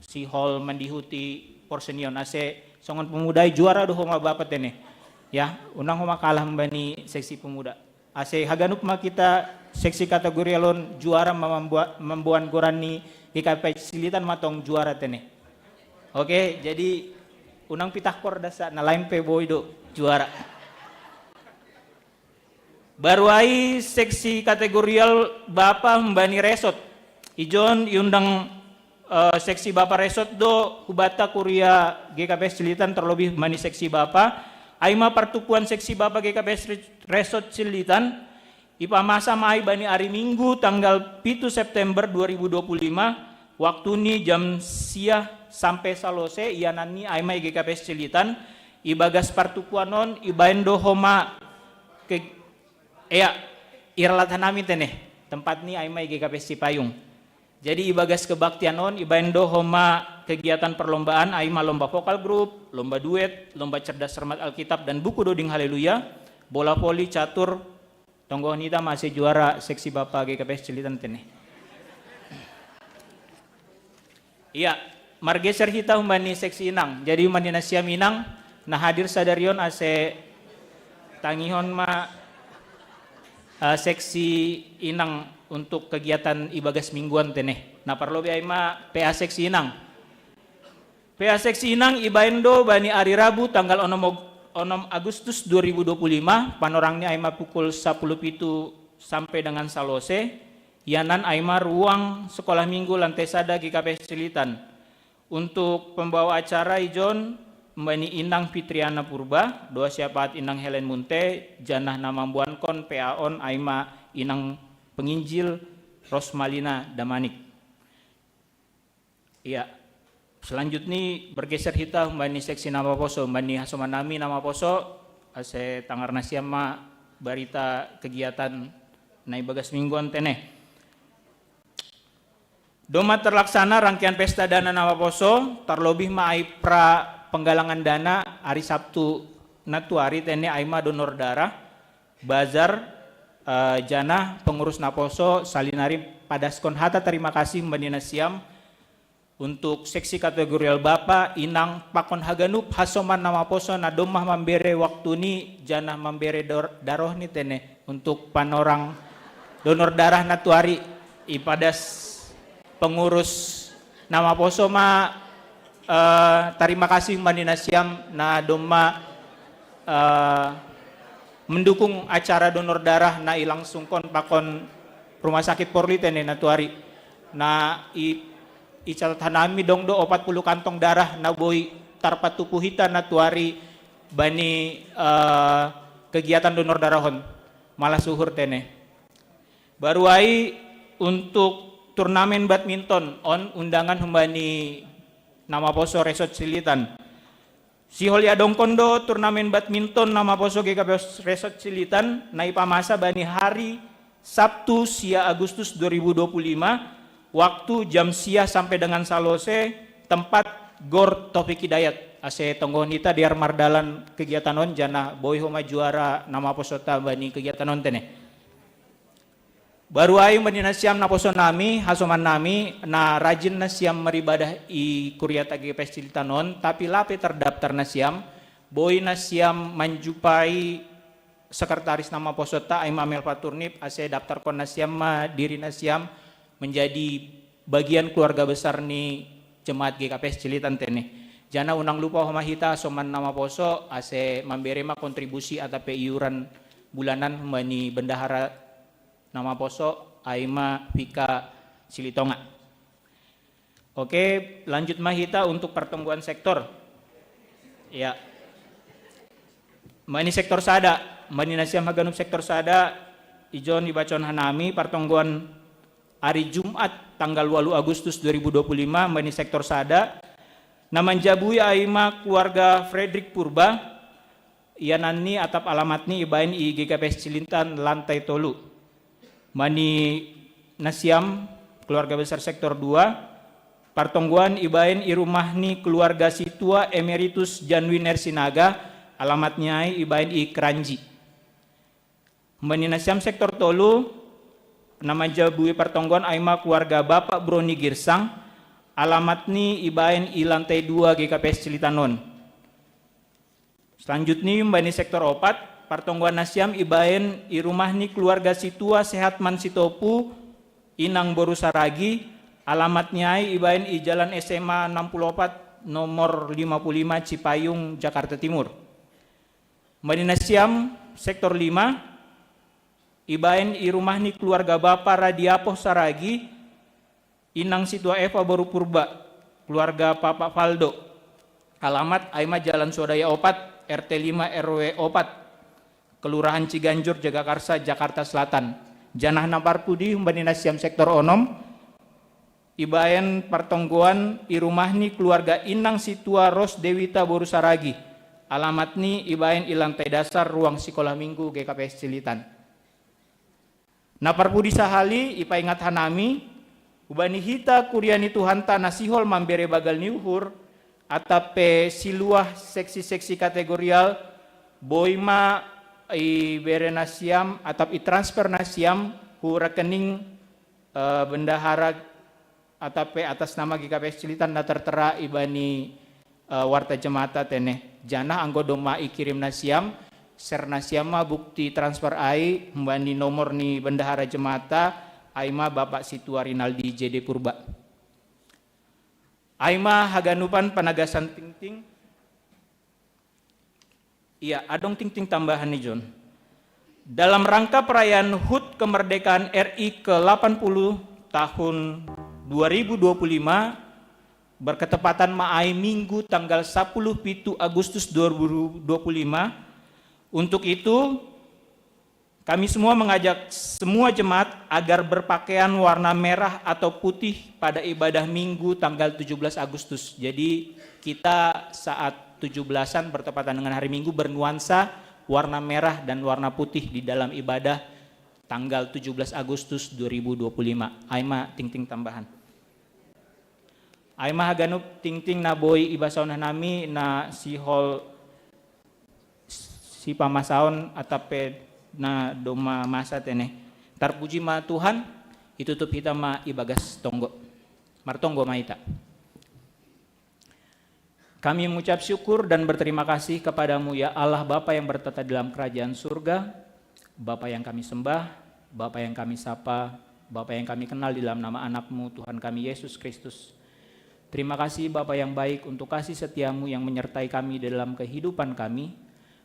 sihol mandihuti porseni on ase songon pemuda i juara do homa bapa tene. Ya, unang homa kalah mambani seksi pemuda. Ase haganup ma kita seksi kategorial on juara ma-, mamboan goran ni G K P S Cililitan ma tong juara tene. Oke, jadi unang pitah kor dasa na lain pe boi do juara. Baru ai seksi kategorial bapa humbani resort. Ijon iundang eh, seksi bapa resort do hubata kuria G K P S Cililitan, terlebih humbani seksi bapa. Ai ma partukuan seksi bapa G K P S Re-, Resort Cililitan ipamasa ma ai bani ari Minggu tanggal pitu September dua ribu dua puluh lima, waktu ni jam sia sampe salose, ianan ni ai ma i G K P S Cililitan. Ibagas partukuan on ibaen do homa ke, ea, iralatan ami tene, tempat ni ai ma i G K P S Cipayung. Jadi ibagas kebaktian on ibaen do homa kegiatan perlombaan, ai ma lomba vokal grup, lomba duet, lomba cerdas cermat Alkitab dan buku doding Haleluya, bola voli, catur, tonggohon hita ma ase juara seksi bapa G K P S Cililitan tene. Iya, margeser hita humbani seksi inang. Jadi humbani nasiam inang na hadir sadari on ase tangihon ma eh, seksi inang untuk kegiatan ibagas mingguan tene. Na parlobei ai ma P A seksi inang. P A seksi inang ibaen do bani ari Rabu tanggal onom, onom Agustus dua ribu dua puluh lima, panorang ni ai ma pukul sapuluh pitu sampe dengan salose, ianan ai ma ruang sekolah minggu lantai sada G K P S Cililitan. Untuk pembawa acara ijon humbani inang Fitriana Purba, doa syafaat inang Helen Munte, janah na mamboankon P A on ai ma inang penginjil Rosmalina Damanik. Iya. Selanjut ni bergeser hita humbani seksi na maposo, humbani hasoman nami na maposo, ase tangar nasiam ma barita kegiatan na ibagas mingguan tene. Domma terlaksana rangkaian pesta dana na maposo, tarlobih ma ai pra penggalangan dana ari Sabtu na tuari tene ai ma donor darah, bazar, eh, janah pengurus naposo salinari padaskon hata tarima kasih humbani nasiam untuk seksi kategorial bapa, inang pakon haganup hasoman na maposo na domma mambere waktu ni janah mambere dor-, daroh ni tene untuk panorang donor darah na tuari ipadas pengurus na maposo ma, eh, tarima kasih humbani nasiam na domma, eh, mendukung acara donor darah na ilangsungkon pakon Rumah Sakit Porli tene na tuari. Na i, icatat hanami dong do opat puluh kantong darah na boi tarpatupu hita na tuari bani, eh, kegiatan donor darah on. Malah suhur tene. Baru ai untuk turnamen badminton on undangan humbani na maposo Resort Cililitan. Sihol iadongkon do turnamen badminton na maposo G K P S Resort Cililitan na ipamasa bani hari Sabtu sia Agustus dua ribu dua puluh lima, waktu jam sia sampe dengan salose, tempat Gor Taufik Hidayat. Ase tonggohon hita dear mardalan kegiatan on janah boi homa juara na maposota bani kegiatan on tene. Baru ai humbani nasiam naposo nami, hasoman nami, na rajin nasiam maribadah i kuriata G K P S Cililitan on, tapi lape terdaftar nasiam, boi nasiam manjupai sekretaris na maposota ai ma Melva Turnip ase daftarkon nasiam ma diri nasiam menjadi bagian keluarga besar ni jemaat G K P S Cililitan tene. Janah unang lupa homa hita hasoman na maposo ase mambere ma kontribusi atape iuran bulanan humbani bendahara na maposo ai ma Vika Silitonga. Oke, lanjut ma hita untuk pertonggoan sektor. Ya. Humbani sektor sada, humbani nasiam haganup sektor sada, ijon ibacohon hanami pertonggoan ari Jumat tanggal walu Agustus dua ribu dua puluh lima humbani sektor sada, na manjabui ai ma keluarga Fredrik Purba, ianan ni atap alamat ni ibaen i G K P S Cililitan lantai tolu. Humbani nasiam keluarga besar sektor dua, pertonggoan ibaen i rumah ni keluarga situa Emeritus Jan Winer Sinaga, alamat ni ai ibaen i Kranji. Humbani nasiam sektor tolu, na manjabui pertonggoan ai ma keluarga Bapak Broni Girsang, alamat ni ibaen i lantai dua G K P S Cililitan on. Selanjut ni humbani sektor opat, Partonggoan nasiam ibaen i rumah ni keluarga situa Sehatman Sitopu, Inang Boru Saragi, alamat niai ibaen i Jalan S M A enam puluh empat nomor lima puluh lima Cipayung, Jakarta Timur. Mani nasiam sektor lima, ibaen i rumah ni keluarga Bapa Radiapoh Saragi, Inang Situa Eva Boru Purba, keluarga Papa Faldo. Alamat Aima Jalan Sodaya opat, R T lima R W opat, Kelurahan Ciganjur, Jagakarsa, Jakarta Selatan. Janah na parpudi humbani nasiam sektor onom, ibaen partonggoan i rumah ni keluarga Inang Situa Ros Dewita Boru Saragi. Alamat ni ibaen i lantai dasar ruang sikolah minggu G K P S Cilitan. Na parpudi sahali, ipaingat hanami, hubani hita kuria ni Tuhanta na sihol mambere bagal ni uhur, atap pe siluah seksi-seksi kategorial, boi ma ibere nasiam atap i transfer nasiam hu rekening eh, bendahara atap pe atas nama G K P S Cilitan na tertera ibani eh, warta jemata tene. Janah anggo domma ikirim nasiam, share nasiam ma bukti transfer ai humbani nomor ni bendahara jemata, ai ma Bapak Situa Rinaldi J D Purba. Ai ma haganupan panagasan tingting. Iya, adong tingting tambahan ni John. Dalam rangka perayaan hud kemerdekaan R I ke delapan puluh tahun dua ribu dua puluh lima, berketepatan ma ai Minggu tanggal sepuluh pitu Agustus dua ribu dua puluh lima. Untuk itu, kami semua mengajak semua jemaat agar berpakaian warna merah atau putih pada ibadah Minggu tanggal tujuh belas Agustus. Jadi kita saat tujuh belasan bertepatan dengan hari Minggu bernuansa warna merah dan warna putih di dalam ibadah tanggal tujuh belas Agustus dua ribu dua puluh lima. Ai ma tingting tambahan. Ai ma haganup tingting na boi ibasaon hanami na sihol sipamasaon atap pe na domma masa tene. Tarpuji ma Tuhan, itutup hita ma ibagas tonggo. Martonggo ma hita. Kami mengucap syukur dan berterima kasih kepada-Mu, ya Allah, Bapa yang bertata dalam kerajaan surga, Bapa yang kami sembah, Bapa yang kami sapa, Bapa yang kami kenal di dalam nama Anak-Mu, Tuhan kami, Yesus Kristus. Terima kasih, Bapa yang baik, untuk kasih setia-Mu yang menyertai kami dalam kehidupan kami.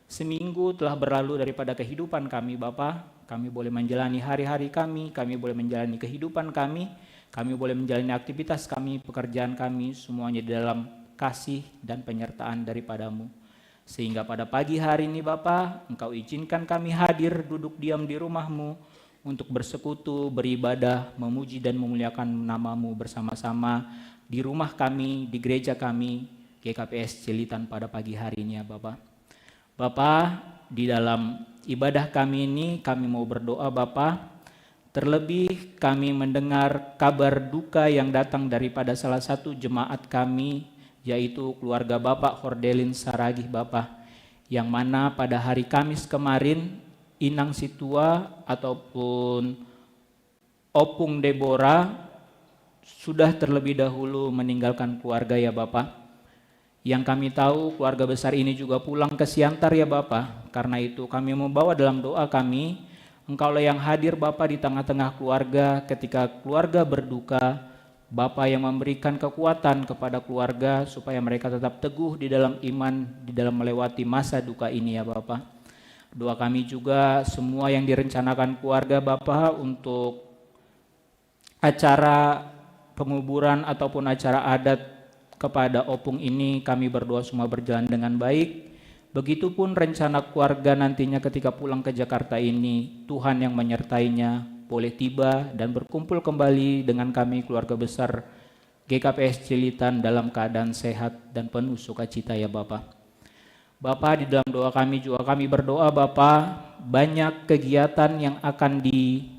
Seminggu telah berlalu daripada kehidupan kami, Bapa. Kami boleh menjalani hari-hari kami, kami boleh menjalani kehidupan kami, kami boleh menjalani aktivitas kami, pekerjaan kami, semuanya di dalam kasih dan penyertaan daripada-Mu. Sehingga pada pagi hari ini, Bapa, Engkau izinkan kami hadir duduk diam di rumah-Mu untuk bersekutu, beribadah, memuji dan memuliakan nama-Mu bersama-sama di rumah kami, di gereja kami, G K P S Cilitan pada pagi hari ini, ya Bapa. Bapa, di dalam ibadah kami ini, kami mau berdoa, Bapa. Terlebih kami mendengar kabar duka yang datang daripada salah satu jemaat kami, yaitu keluarga Bapak Hordelin Saragih, Bapa, yang mana pada hari Kamis kemarin, Inang Situa ataupun Opung Debora sudah terlebih dahulu meninggalkan keluarga, ya Bapa. Yang kami tahu, keluarga besar ini juga pulang ke Siantar, ya Bapa. Karena itu, kami membawa dalam doa kami, Engkaulah yang hadir, Bapa, di tengah-tengah keluarga, ketika keluarga berduka, Bapa yang memberikan kekuatan kepada keluarga supaya mereka tetap teguh di dalam iman, di dalam melewati masa duka ini, ya Bapa. Doa kami juga, semua yang direncanakan keluarga Bapa untuk acara penguburan ataupun acara adat kepada Opung ini, kami berdoa semua berjalan dengan baik. Begitupun rencana keluarga nantinya ketika pulang ke Jakarta ini, Tuhan yang menyertainya, boleh tiba dan berkumpul kembali dengan kami, keluarga besar G K P S Cilitan, dalam keadaan sehat dan penuh sukacita, ya Bapa. Bapa, di dalam doa kami juga kami berdoa, Bapa, banyak kegiatan yang akan di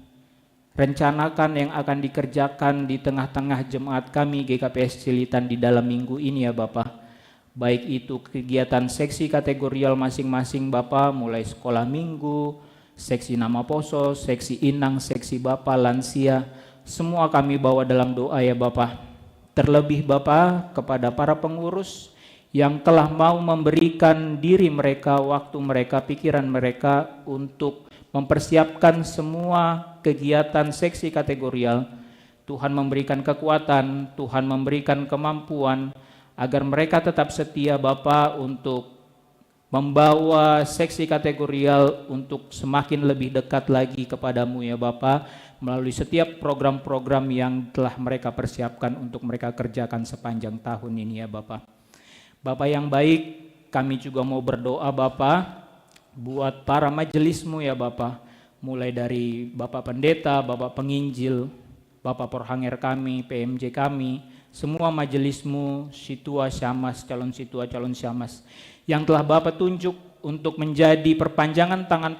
rencanakan yang akan dikerjakan di tengah-tengah jemaat kami G K P S Cilitan di dalam minggu ini, ya Bapa. Baik itu kegiatan seksi kategorial masing-masing, Bapa, mulai sekolah minggu, seksi nama poso, seksi inang, seksi bapa, lansia, semua kami bawa dalam doa, ya Bapa. Terlebih, Bapa, kepada para pengurus yang telah mau memberikan diri mereka, waktu mereka, pikiran mereka untuk mempersiapkan semua kegiatan seksi kategorial. Tuhan memberikan kekuatan, Tuhan memberikan kemampuan agar mereka tetap setia, Bapa, untuk membawa seksi kategorial untuk semakin lebih dekat lagi kepadamu, ya Bapa, melalui setiap program-program yang telah mereka persiapkan untuk mereka kerjakan sepanjang tahun ini, ya Bapa. Bapa yang baik, kami juga mau berdoa, Bapa, buat para majelismu, ya Bapa, mulai dari Bapak Pendeta, Bapak Penginjil, Bapak Porhanger kami, P M J kami, semua majelismu, situa syamas, calon situa, calon syamas, yang telah Bapak tunjuk untuk menjadi perpanjangan tangan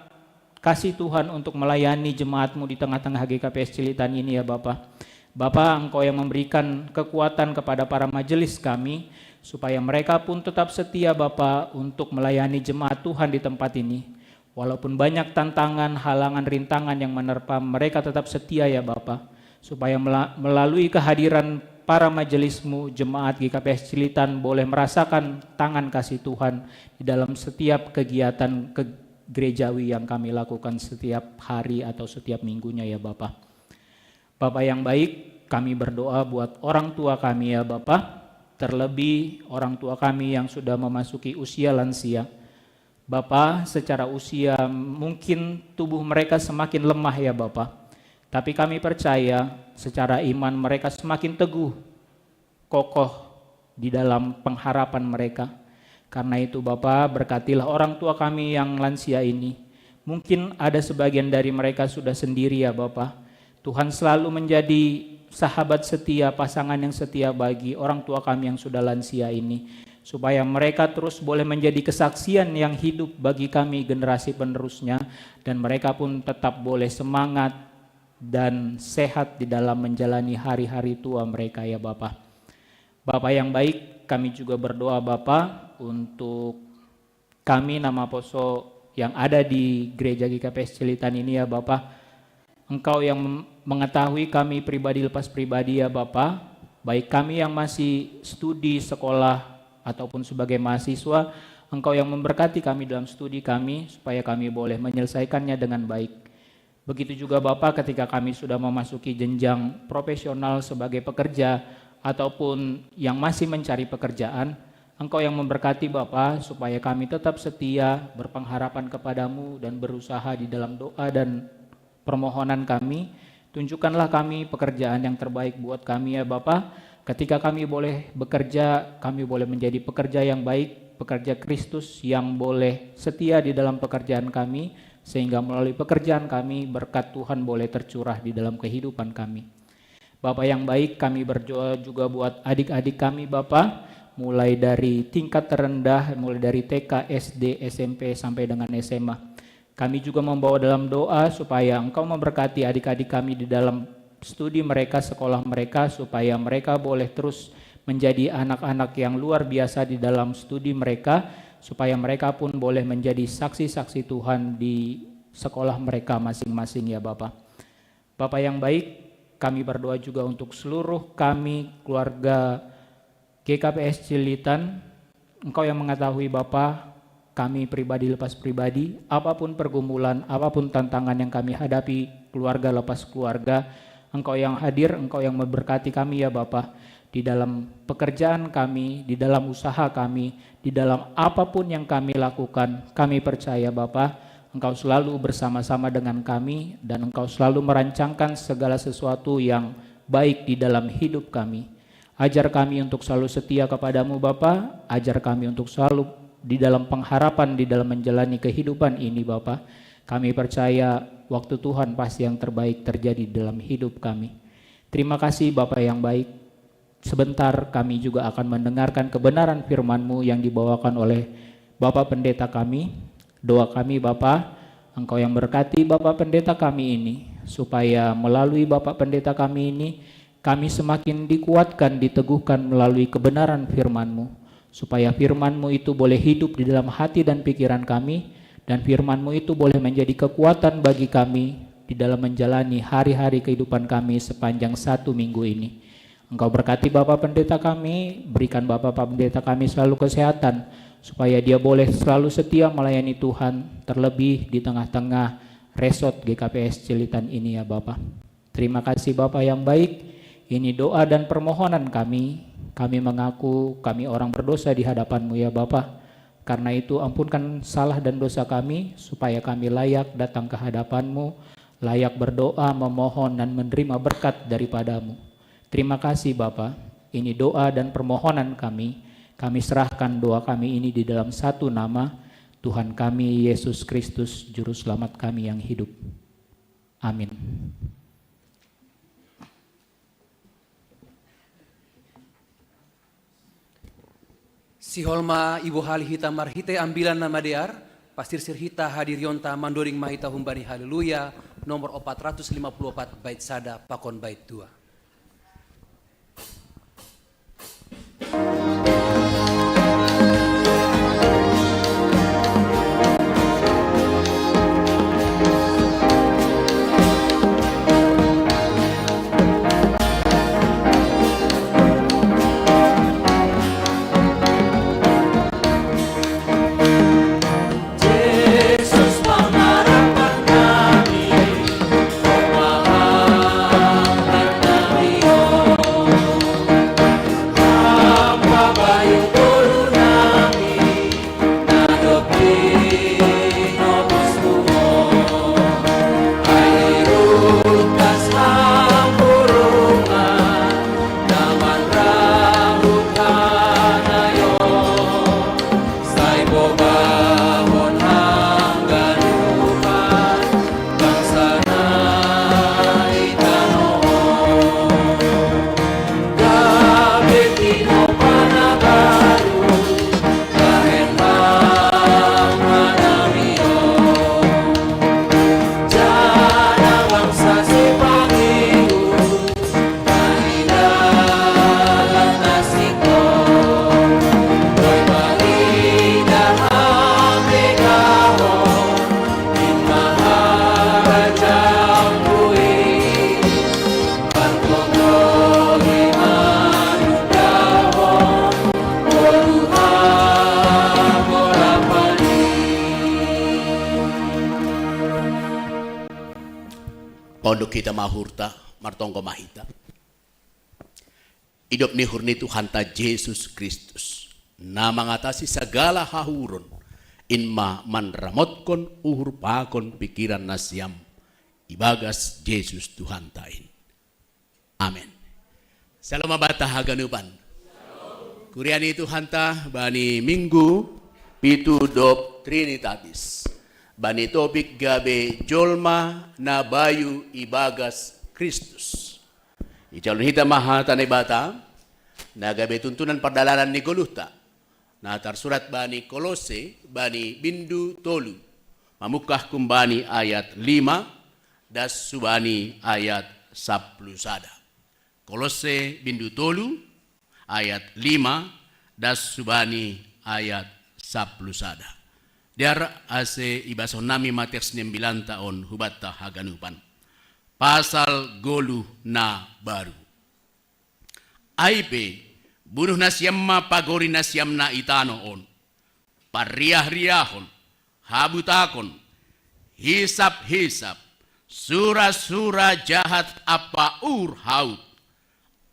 kasih Tuhan untuk melayani jemaatmu di tengah-tengah G K P S Cililitan ini, ya Bapa. Bapa, Engkau yang memberikan kekuatan kepada para majelis kami, supaya mereka pun tetap setia, Bapa, untuk melayani jemaat Tuhan di tempat ini. Walaupun banyak tantangan, halangan, rintangan yang menerpa, mereka tetap setia, ya Bapa, supaya mela- melalui kehadiran para majelismu, jemaat G K P S Cililitan boleh merasakan tangan kasih Tuhan di dalam setiap kegiatan ke- gerejawi yang kami lakukan setiap hari atau setiap minggunya, ya Bapa. Bapa yang baik, kami berdoa buat orang tua kami, ya Bapa, terlebih orang tua kami yang sudah memasuki usia lansia. Bapa, secara usia mungkin tubuh mereka semakin lemah, ya Bapa. Tapi kami percaya secara iman mereka semakin teguh, kokoh di dalam pengharapan mereka. Karena itu Bapa, berkatilah orang tua kami yang lansia ini. Mungkin ada sebagian dari mereka sudah sendiri, ya Bapa. Tuhan selalu menjadi sahabat setia, pasangan yang setia bagi orang tua kami yang sudah lansia ini, supaya mereka terus boleh menjadi kesaksian yang hidup bagi kami generasi penerusnya, dan mereka pun tetap boleh semangat dan sehat di dalam menjalani hari-hari tua mereka, ya Bapa. Bapa yang baik, kami juga berdoa, Bapa, untuk kami nama poso yang ada di gereja G K P S Cililitan ini, ya Bapa. Engkau yang mengetahui kami pribadi lepas pribadi, ya Bapa. Baik kami yang masih studi sekolah ataupun sebagai mahasiswa, Engkau yang memberkati kami dalam studi kami supaya kami boleh menyelesaikannya dengan baik. Begitu juga Bapa, ketika kami sudah memasuki jenjang profesional sebagai pekerja ataupun yang masih mencari pekerjaan, Engkau yang memberkati Bapa supaya kami tetap setia berpengharapan kepada-Mu dan berusaha di dalam doa dan permohonan kami. Tunjukkanlah kami pekerjaan yang terbaik buat kami, ya Bapa. Ketika kami boleh bekerja, kami boleh menjadi pekerja yang baik, pekerja Kristus yang boleh setia di dalam pekerjaan kami, sehingga melalui pekerjaan kami berkat Tuhan boleh tercurah di dalam kehidupan kami. Bapa yang baik, kami berdoa juga buat adik-adik kami, Bapa, mulai dari tingkat terendah, mulai dari T K, S D, S M P, sampai dengan S M A. Kami juga membawa dalam doa supaya Engkau memberkati adik-adik kami di dalam studi mereka, sekolah mereka, supaya mereka boleh terus menjadi anak-anak yang luar biasa di dalam studi mereka, supaya mereka pun boleh menjadi saksi-saksi Tuhan di sekolah mereka masing-masing, ya Bapa. Bapa yang baik, kami berdoa juga untuk seluruh kami keluarga G K P S Cililitan. Engkau yang mengetahui Bapa, kami pribadi lepas pribadi, apapun pergumulan, apapun tantangan yang kami hadapi, keluarga lepas keluarga, Engkau yang hadir, Engkau yang memberkati kami, ya Bapa, di dalam pekerjaan kami, di dalam usaha kami, di dalam apapun yang kami lakukan. Kami percaya, Bapa, Engkau selalu bersama-sama dengan kami dan Engkau selalu merancangkan segala sesuatu yang baik di dalam hidup kami. Ajar kami untuk selalu setia kepada-Mu, Bapa. Ajar kami untuk selalu di dalam pengharapan, di dalam menjalani kehidupan ini, Bapa. Kami percaya waktu Tuhan pasti yang terbaik terjadi dalam hidup kami. Terima kasih, Bapa yang baik. Sebentar kami juga akan mendengarkan kebenaran firman-Mu yang dibawakan oleh Bapak Pendeta kami. Doa kami, Bapa, Engkau yang berkati Bapak Pendeta kami ini, supaya melalui Bapak Pendeta kami ini, kami semakin dikuatkan, diteguhkan melalui kebenaran firman-Mu, supaya firman-Mu itu boleh hidup di dalam hati dan pikiran kami, dan firman-Mu itu boleh menjadi kekuatan bagi kami di dalam menjalani hari-hari kehidupan kami sepanjang satu minggu ini. Engkau berkati Bapak Pendeta kami, berikan Bapak Pendeta kami selalu kesehatan, supaya dia boleh selalu setia melayani Tuhan, terlebih di tengah-tengah resort G K P S Cilitan ini ya Bapak. Terima kasih Bapak yang baik, ini doa dan permohonan kami. Kami mengaku kami orang berdosa di hadapan-Mu ya Bapak. Karena itu ampunkan salah dan dosa kami, supaya kami layak datang ke hadapan-Mu, layak berdoa, memohon, dan menerima berkat daripada-Mu. Terima kasih Bapa, ini doa dan permohonan kami. Kami serahkan doa kami ini di dalam satu nama, Tuhan kami Yesus Kristus, Juru Selamat kami yang hidup. Amin. Sihol ma ibohal hita marhitei ambilan na madear, pasirsir hita hadirionta mandoding ma hita humbani Haleluya nomor opat ratus lima puluh opat bait sada pakon bait dua. Ponduk hita ma uhurta, martonggo ma hita. Idop ni uhur ni Tuhanta Jesus Kristus, na mangatasi sagala hahuron, in ma manramotkon uhur pakon pikiran nasiam ibagas Jesus Tuhanta in. Amen. Salom ma banta haganupan. Kuria ni Tuhanta bani Minggu pitu dob Trinitatis, bani topik gabe jolma na bayu ibagas Kristus. Ijalo hita ma hata Naibata na gabe tuntunan pardalanan ni goluhta, na tarsurat bani Kolose bani bindu tolu, mamungkah humbani ayat lima das hubani ayat sapuluh sada. Kolose bindu tolu ayat lima das hubani ayat sapuluh sada. Dear ase ibasonami ma teks ni ambilanta on hubanta haganupan. Pasal goluh na baru. Ai pe, bunuh nasiam ma pagori nasiam na i tano on, parriah-riahon, habutakon, hisap-hisap, sura-sura jahat ampa uhur haut,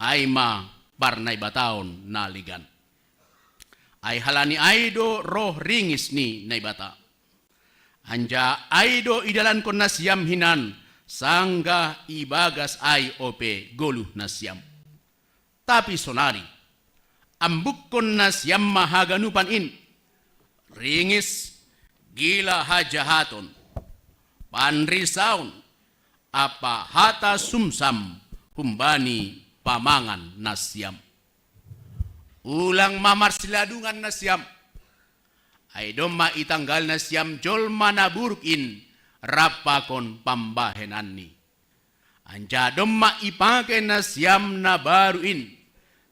ai ma parnaibataon na legan. Ai halani ai do roh ringis ni Naibata. Anjaha ai do idalankon nasiam hinan sanggah ibagas ai ope goluh nasiam. Tapi sonari, ambukkon nasiam ma haganupan in, ringis, gila hajahaton, panrisaon, ampa hata sumsam humbani pamangan nasiam. Ulang ma marsiladungan nasiam, ai domma itanggal nasiam jolma na buruk in rap pakon pambahenanni. Anjaha domma ipake nasiam na baru in,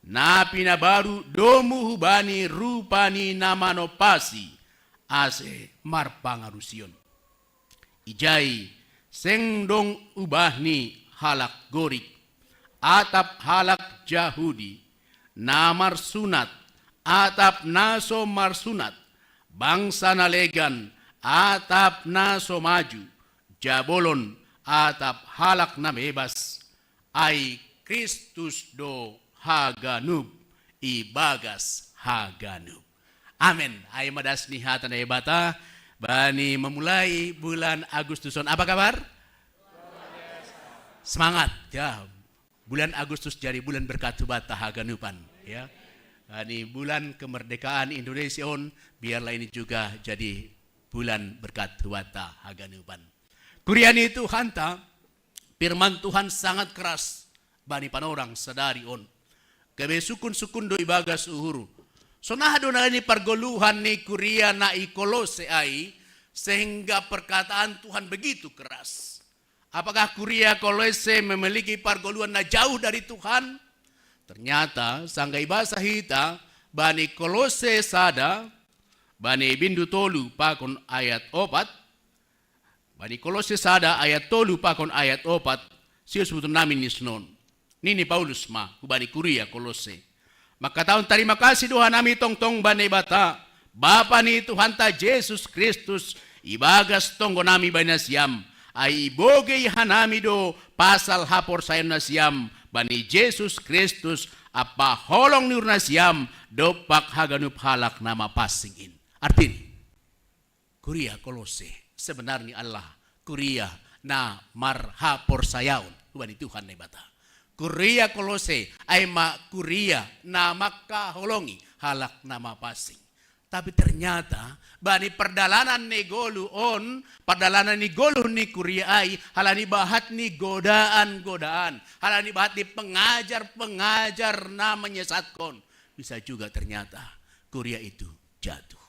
na pinabaru domu hubani rupa ni na manompasi, ase marpangarusion. Ijai seng dong ubah ni halak Gorik, atap halak Jahudi, na marsunat, atap na so marsunat, bangsa na legan, atap na so maju, jabolon, atap halak na bebas, ai Kristus do haganup ibagas haganup. Amen. Ai ma das ni hata ni Debata bani mamulai bulan Agustus on. Apa kabar? Semangat. Ya, bulan Agustus jadi bulan berkat buat haganupan, ya. Bani bulan kemerdekaan Indonesia on, biarlah ini juga jadi bulan berkat buat haganupan. Kuria ni Tuhanta, firman Tuhan sangat keras bani panorang sadari on. Gabe sukun-sukun do ibagas uhuru. Sonaha do nalani pargoluhan ni kuria na i Kolose ai, sehingga perkataan Tuhan begitu keras? Apakah kuria Kolose memiliki pargoluhan na jauh dari Tuhan? Ternyata, sangga ibasa hita, bani Kolose sada, bani bindu tolu pakon ayat opat, bani Kolose sada ayat tolu pakon ayat opat, sius buton nami ni senon. Nini Paulus ma hubani kuria Kolose: Mangkatahon tarima kasih do hanami tongtong bani Debata, Bapa ni Tuhanta Jesus Kristus, ibagas tonggo nami bani nasiam, ai ibogei hanami do pasal haporsayaon nasiam bani Jesus Kristus ampa holong ni uhur nasiam dompak haganup halak na mapansing in. Artini, kuria Kolose sebenarni adalah kuria na marhaporsayaon hubani Tuhan Debata. Kuria Kolose ai ma kuria na mangkaholongi halak na mapansing. Tapi ternyata bani pardalanan ni goluh on, pardalanan ni goluh ni kuria ai, halani bahat ni godaan-godaan, halani bahat ni pengajar-pengajar na menyesatkon, bisa juga ternyata kuria itu jatuh.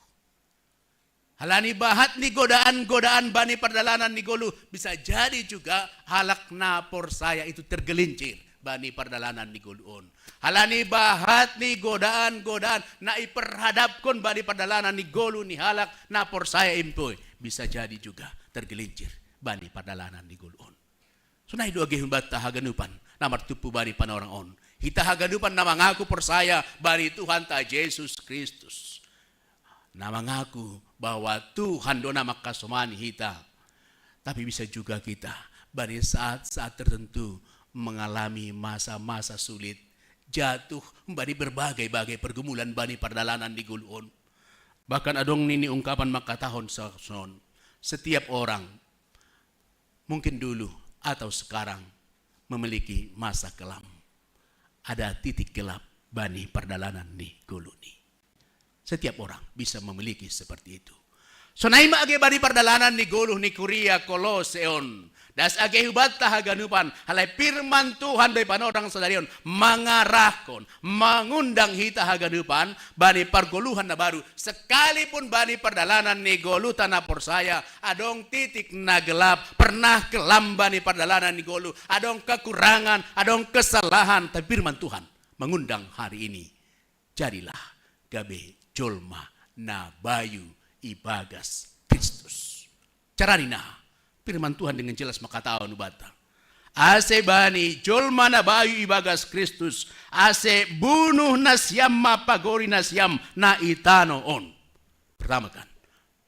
Halani bahat ni godaan-godaan bani pardalanan ni goluh, bisa jadi juga halak na porsaya itu tergelincir bani pardalanan ni goluh on. Halani bahat ni godaan-godaan na iperhadapkon bani pardalanan ni goluh ni halak na porsaya impoi, bisa jadi juga tergelincir bani pardalanan ni goluh on. Sonai do age hubanta haganupan na martumpu bani panorang on, hita haganupan na mangaku porsaya bani Tuhanta Jesus Kristus, na mangaku bahwa Tuhan do na mangkasomani hita. Tapi bisa juga kita bani saat-saat tertentu mengalami masa-masa sulit, jatuh bani berbagai-bagai pergumulan bani pardalanan ni goluh on. Bahkan adong nini ungkapan mangkatahon sason, setiap orang, mungkin dulu atau sekarang, memiliki masa kelam. Ada titik gelap bani pardalanan ni goluhni. Setiap orang bisa memiliki seperti itu. Sonai ma age bani pardalanan ni goluh ni kuria Kolose on. Das age hubanta haganupan, halai firman Tuhan do i panorang sadari on mangarahkon, mangundang hita haganupan bani pargoluhan na baru. Sekalipun bani pardalanan ni goluhta na porsaya adong titik na gelap, pernah kelam bani pardalanan ni goluh, adong kekurangan, adong kesalahan, tapi firman Tuhan mangundang hari ini, jadilah gabe jolma na bayu ibagas Kristus. Carani na, firman Tuhan dengan jelas mangkatahon hubanta, ase bani jolma na bayu ibagas Kristus, ase bunuh nasiam ma pagori nasiam na i tanoh on. Pertama kan,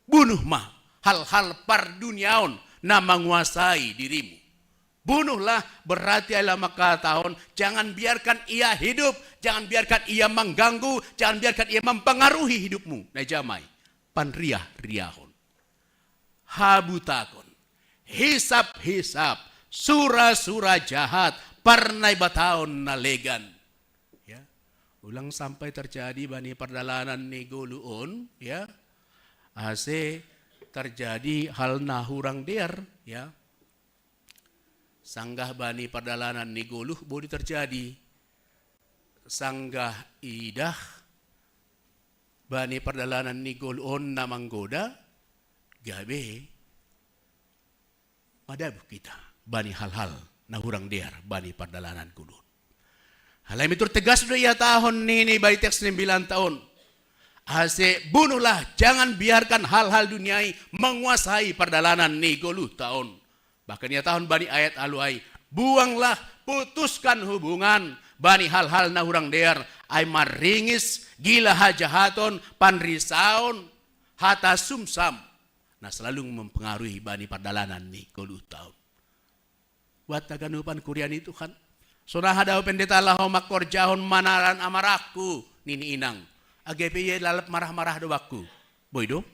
bunuh ma hal-hal parduniaon na manguasai dirimu. Bunuhlah berarti adalah mangkatahon, jangan biarkan ia hidup, jangan biarkan ia mengganggu, jangan biarkan ia mempengaruhi hidupmu. Na jamai, panriah-riahon, habutakon, hisap-hisap, sura-sura jahat, parnaibataon na legan. Ya. Ulang sampai terjadi bani pardalanan ni goluh on, ya. Ase terjadi hal na hurang dear, ya. Sanggah bani pardalanan ni goluh boi do terjadi. Sanggah idah bani pardalanan ni goluh on na manggoda, gabe madabuh hita bani hal-hal na hurang dear bani pardalanan goluh on. Halai mitur tegas do ihatahon nini bani teks ni ambilanta on, ase bunuhlah, jangan biarkan hal-hal dunia i menguasai pardalanan ni goluhta on. Bahkan ihatahon bani ayat ualu ai, Buanglah, putuskan hubungan bani hal-hal na hurang dear, ai maringis, gila hajahaton, panrisaon, hata sumsam, na selalu mempengaruhi bani pardalanan ni goluh taon. Buat haganupan kuria ni Tuhan. Sonaha do au pendeta laho mangkorjahon manaran amarahku, nini inang. Age pe ia lalap marah-marah do bakku. Boi do?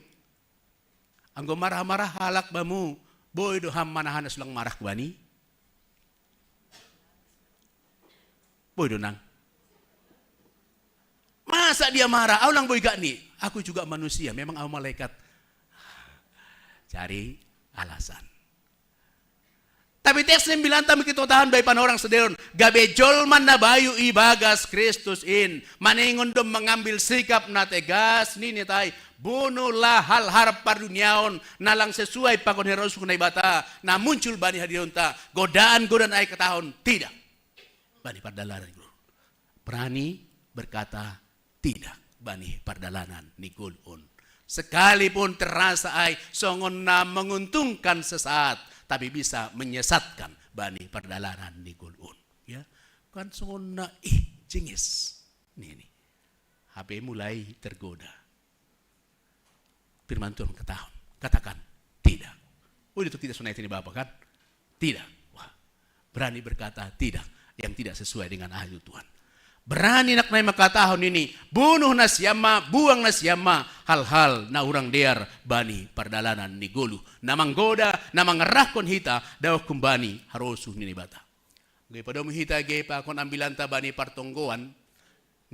Anggo marah-marah halak bamu, boi do ham manahan na sulang marah bani? Boi do nang. Masa dia marah? Au lang boi gak ni. Aku juga manusia, memang au malaikat. Cari alasan. Tapi teks sembilan tami kitotahan bani panorang sederon, gabe jolma na bayu ibagas Kristus in, maningon do mangambil sikap na tegas, nini tai, bunuhlah hal-hal parduniaon na lang sesuai pakon hera usuk Naibata na muncul bani hadironta, godaan-godaan ai katahon tidak bani pardalanan ni goluh. Berani berkata tidak bani pardalanan ni goluh on. Sekalipun terasa ai songon na menguntungkan sesaat, tapi bisa menyesatkan bani pardalanan ni goluh on. Ya, kan songon na ih jengis. Nini. Hape mulai tergoda. Firman Tuhan katakan, katakan tidak. Oh, itu tidak sonai tini Bapa kan? Tidak. Wah, berani berkata tidak yang tidak sesuai dengan ahli Tuhan. Berani naknai mangkatahon nini, bunuh nasiam ma, buang nasiam ma hal-hal na hurang dear bani pardalanan ni goluh, na manggoda, na mangarahkon hita daoh humbani harosuh ni Naibata. Gabe padomu hita gabe pakon ambilanta bani partonggoan,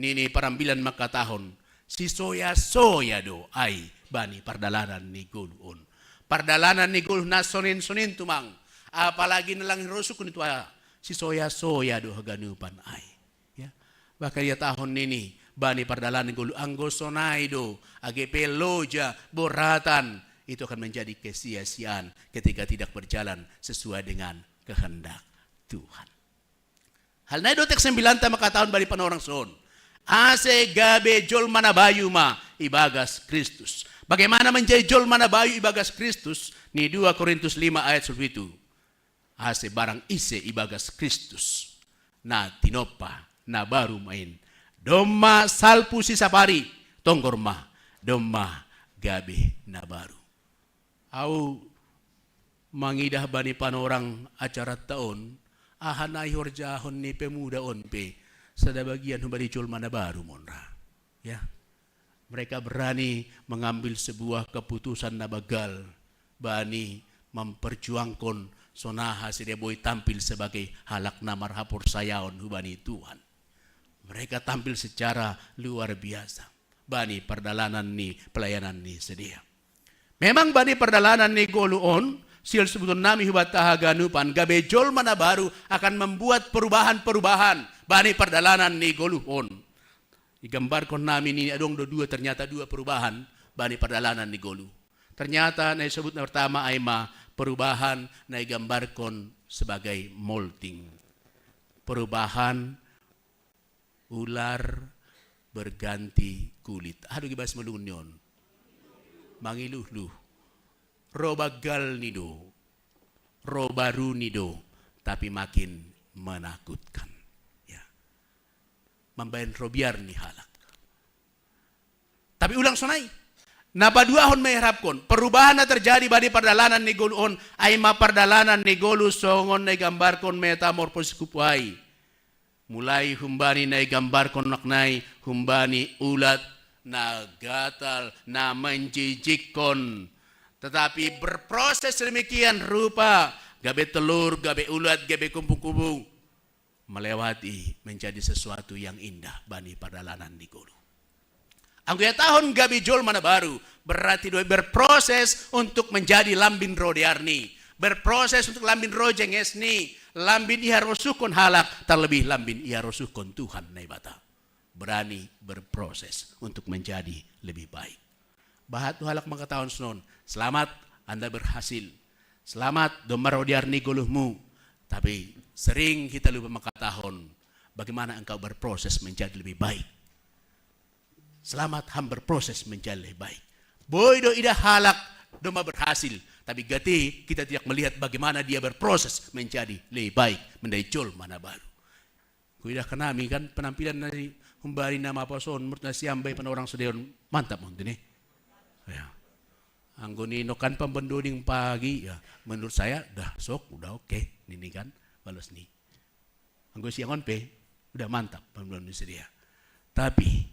nini parambilan mangkatahon, sisoya-soya do ai bani pardalanan ni goluh on. Pardalanan ni goluh na sonin-sonin tumang, apalagi na lang hera usuk ni Tuhan, sisoya-soya do haganupan ai. Ya. Bahkan ia tahun nini bani pardalanan ni goluh, anggo sonai do, age pe loja, boratan, itu akan menjadi kesia-siaan ketika tidak berjalan sesuai dengan kehendak Tuhan. Hal nai do teks sembilanta mangkatahon bani panorang son. Ase gabe jolma na bayu ma ibagas Kristus. Bagaimana menjadi jolma na bayu ibagas Kristus? Ni dua Korintus lima ayat sepuluh itu. Ase barang ise ibagas Kristus, na tinompa na baru ma in. Domma salpu sisapari, tonggor ma, domma gabe na baru. Au mangidah bani panorang acaranta on, aha na ihorjahon ni pemuda on pe, sada bagian humbani jolma na baru monra. Ya. Mereka berani mengambil sebuah keputusan na banggal, bani memperjuangkon sonaha sidea boi tampil sebagai halak na marhaporsayaon hubani Tuhan. Mereka tampil secara luar biasa bani pardalanan ni pelayanan ni sidea. Memang bani pardalanan ni goluh on, sial sebuton nami hubata haganupan, gabe jolma na baru akan membuat perubahan-perubahan bani pardalanan ni goluh on. Igambarkon nami nini adong do dua, ternyata dua perubahan bani pardalanan ni goluh. Ternyata na isebut na pertama ai ma perubahan na igambarkon sebagai molting. Perubahan ular berganti kulit. Aha do gibas malungun ni on? Mangiluhluh. Ro banggal ni do, ro baru ni do, tapi makin menakutkan. Ya. Mambahen ro biar ni halak. Tapi ulang sonai. Na paduahon ma iharapkon, perubahan na terjadi bani pardalanan ni goluh on, ai ma pardalanan ni goluh songon na igambarkon metamorfosis kupu ai. Mulai humbani na igambarkon naknai, humbani ulat na gatal, na menjijikkon. Tetapi berproses sedemikian rupa, gabe telur, gabe ulat, gabe kupu-kupu, melewati menjadi sesuatu yang indah bani pardalanan ni goluh. Anggo ihatahon gabe jolma na baru, berarti do berproses untuk menjadi lambin ro dearni, berproses untuk lambin ro jengesni, lambin iharosuhkon halak, terlebih lambin iharosuhkon Tuhan Naibata. Berani berproses untuk menjadi lebih baik. Bahat tu halak mangkatahon sonon, selamat, Anda berhasil. Selamat, domma ro dearni goluhmu. Tapi sering kita lupa mangkatahon, bagaimana engkau berproses menjadi lebih baik. Selamat, ham berproses menjadi lebih baik. Boi do idah halak Domma berhasil, tapi gati' kita tidak melihat bagaimana dia berproses menjadi lebih baik, menjadi jolma na baru. Ku idah kanami kan penampilan ni humbani na mapason, menurut nasiam bai panorang sude on, mantap mon tene. Ya. Anggo ninokan pambendoding pagi, ya, menurut saya dah sok, udah oke, nini kan, balos ni. Anggo siang on pe, udah mantap pambendoding sedia. Tapi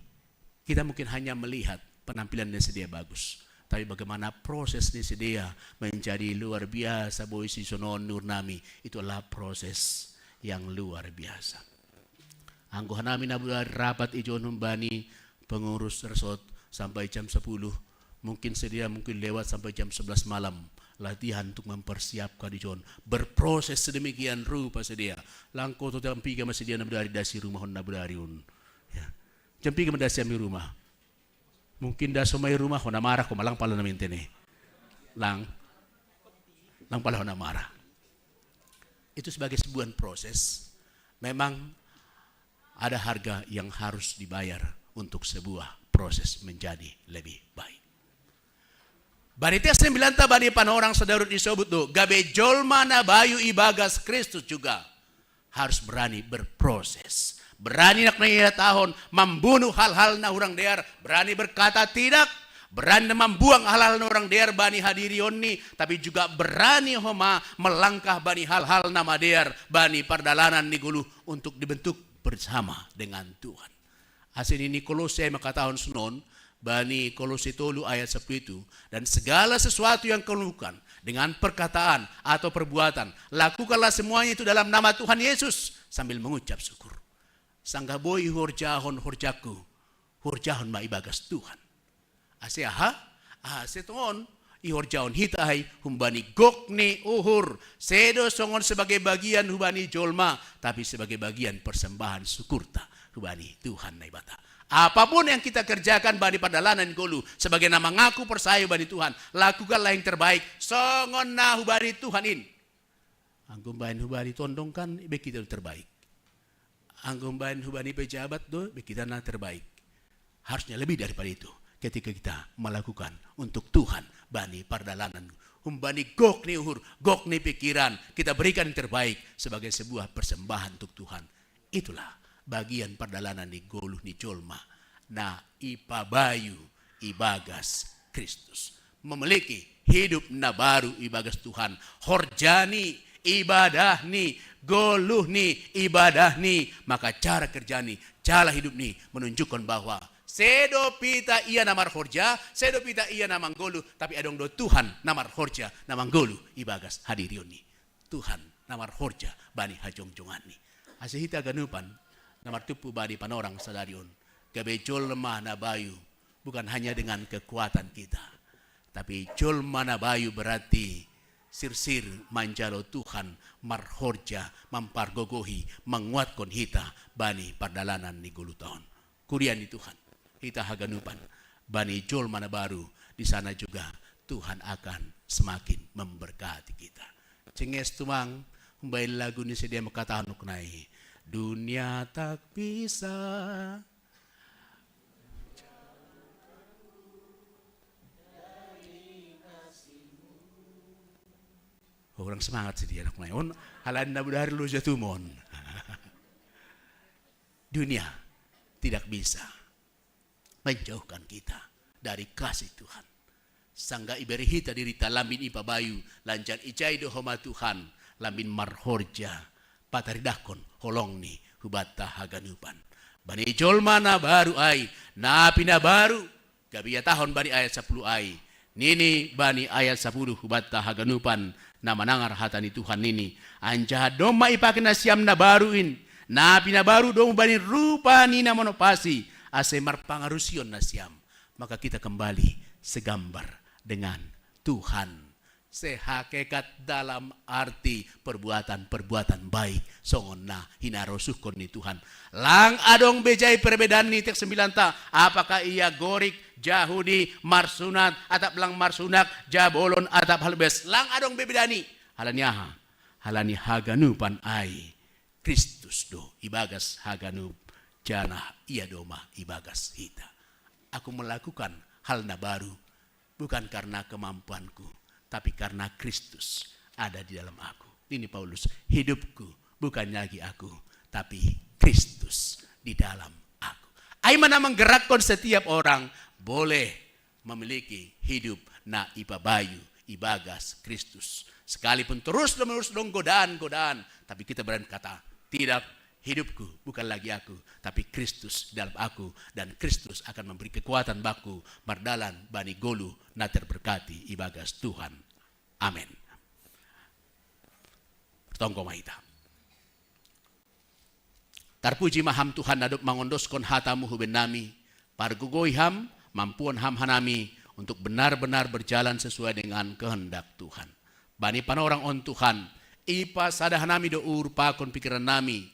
kita mungkin hanya melihat penampilan ni sedia bagus. Tapi bagaimana proses ni sedia menjadi luar biasa, boi si sonon ni uhur nami, itu adalah proses yang luar biasa. Anggo hanami na bodari rapat ijon humbani pengurus resort sampai jam sepuluh, mungkin sedia mungkin lewat sampai jam sebelas malam, latihan untuk mempersiapkan ijon, berproses sedemikian rupa sedia. Langko tu jam piga ma sedia na bodari das i rumah on na bodari on. Ya. Jam piga ma das i hami rumah. Mungkin das homa i rumah, hona marah, homa lang pala na mintene. Lang. Lang pala hona marah. Itu sebagai sebuah proses. Memang ada harga yang harus dibayar untuk sebuah proses menjadi lebih baik. Bani teks sembilan ta bani panorang sadari on isobut do, gabe jolma na bayu ibagas Kristus juga harus berani berproses. Berani nak na ihatahon, mambunuh hal-hal na hurang dear, berani berkata tidak, berani na mambuang hal-hal na hurang dear bani hadirionni, tapi juga berani homa melangkah bani hal-hal na madear bani pardalanan ni goluh untuk dibentuk bersama dengan Tuhan. Ase nini Kolose mangkatahon sonon, bani Kolose tolu ayat sapuluh itu, dan segala sesuatu yang kau lakukan dengan perkataan atau perbuatan, lakukanlah semuanya itu dalam nama Tuhan Yesus sambil mengucap syukur. Sanggah boi huhorjahon horjangku, huhorjahon ma ibagas Tuhan. Ase aha? Ase tongon ihorjahon hita ai humbani gok ni uhur, sedo songon sebagai bagian hubani jolma, tapi sebagai bagian persembahan syukurta hubani Tuhan Naibata. Apapun yang kita kerjakan bani pardalanan goluh, sebagai na mangaku porsaya hubani Tuhan, lakukanlah yang terbaik songon na hubani Tuhan in. Anggo umbahen hubani tondong kan be kita terbaik. Anggo umbahen hubani pejabat do be kita na terbaik. Harusnya lebih daripada itu ketika kita melakukan untuk Tuhan bani pardalanan. Humbani gok ni uhur, gok ni pikiran, kita berikan yang terbaik sebagai sebuah persembahan untuk Tuhan. Itulah bagian pardalanan ni goluh ni jolma na ipabayu ibagas Kristus. Memiliki hidup na baru ibagas Tuhan. Horjani, ibadahni, goluhni, ibadahni, maka cara kerjani, cara hidupni menunjukkan bahwa sedo pita ia na marhorja, sedo pita ia na manggoluh, tapi adong do Tuhan na marhorja, na manggoluh ibagas hadirionni. Tuhan na marhorja bani hajongjonganni. Ase hita haganupan na martumpu bani panorang sadari on, gabe jolma na bayu, bukan hanya dengan kekuatan kita, tapi jolma na bayu berarti sirsir manjalo Tuhan marhorja, mampargogohi, manguatkon hita bani pardalanan ni goluhta on. Kuria ni Tuhan, hita haganupan bani jolma na baru, di sana juga Tuhan akan semakin memberkati kita. Cenges tumang, umbahen lagu ni sedia mangkatahon nai, dunia tak bisa. Kurang semangat sedia nai on, halani na bodari loja tumon. Dunia tidak bisa menjauhkan kita dari kasih Tuhan. Sanggah ibere hita dirita lambin ipabayu, lanjar ijai do homa Tuhan, lambin marhorja, pataridahkon holongni hubanta haganupan. Bani jolma na baru ai, na pinabaru, gabe ihatahon bani ayat sapuluh ai. Nini bani ayat sapuluh hubanta haganupan na manangar hata ni Tuhan nini, anjaha domma ipake nasiam na baru in, na pinabaru domu bani rupa ni na manopasi, ase marpangarusion nasiam. Maka kita kembali segambar dengan Tuhan. Sehakekat dalam arti perbuatan-perbuatan baik songon na hinarosuhkon ni Tuhan. Lang adong be jai perbedaan ni teks sembilan ta, apakah ia Gorik, Jahudi, marsunat, atap lang marsunat, jabolon, atap halbes. Lang adong be bedani. Halani aha? Halani haganupan ai Kristus do ibagas haganup, janah ia domma ibagas hita. Aku melakukan hal na baru, bukan karena kemampuanku, tapi karena Kristus ada di dalam aku. Ini Paulus, hidupku bukan lagi aku, tapi Kristus di dalam aku. Ai mana menggerakkan setiap orang boleh memiliki hidup na ipabayu ibagas Kristus. Sekalipun terus menerus dong godaan-godaan, tapi kita berani kata, tidak, hidupku bukan lagi aku, tapi Kristus dalam aku, dan Kristus akan memberi kekuatan baku mardalan bani golu na terberkati ibagas Tuhan. Amin. Tonggo ma hita. Tarpuji ma Ham Tuhan, na dob mangondoskon hata-Mu hu bennami, pargogoi Ham, mampuon Ham hanami untuk benar-benar berjalan sesuai dengan kehendak Tuhan. Bani panorang on Tuhan, ipasada hanami do uhur pakon pingkirannami,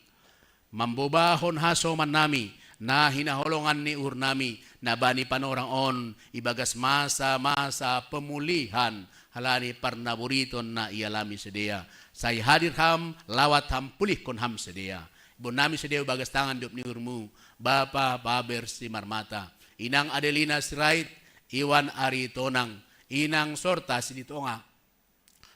mambobahon hasomannami, na hinaholongan ni uhurnami, na bani panorang on, ibagas masa-masa pemulihan, halani parnaboriton na ialami sidea. Sai hadir Ham, lawat Ham, pulihkon Ham sidea. Iboan nami sidea ibagas tangan dob ni uhur-Mu, Bapa Paber Simarmata, Inang Adelina Sirait, Iwan Aritonang, Inang Sorta Silitonga,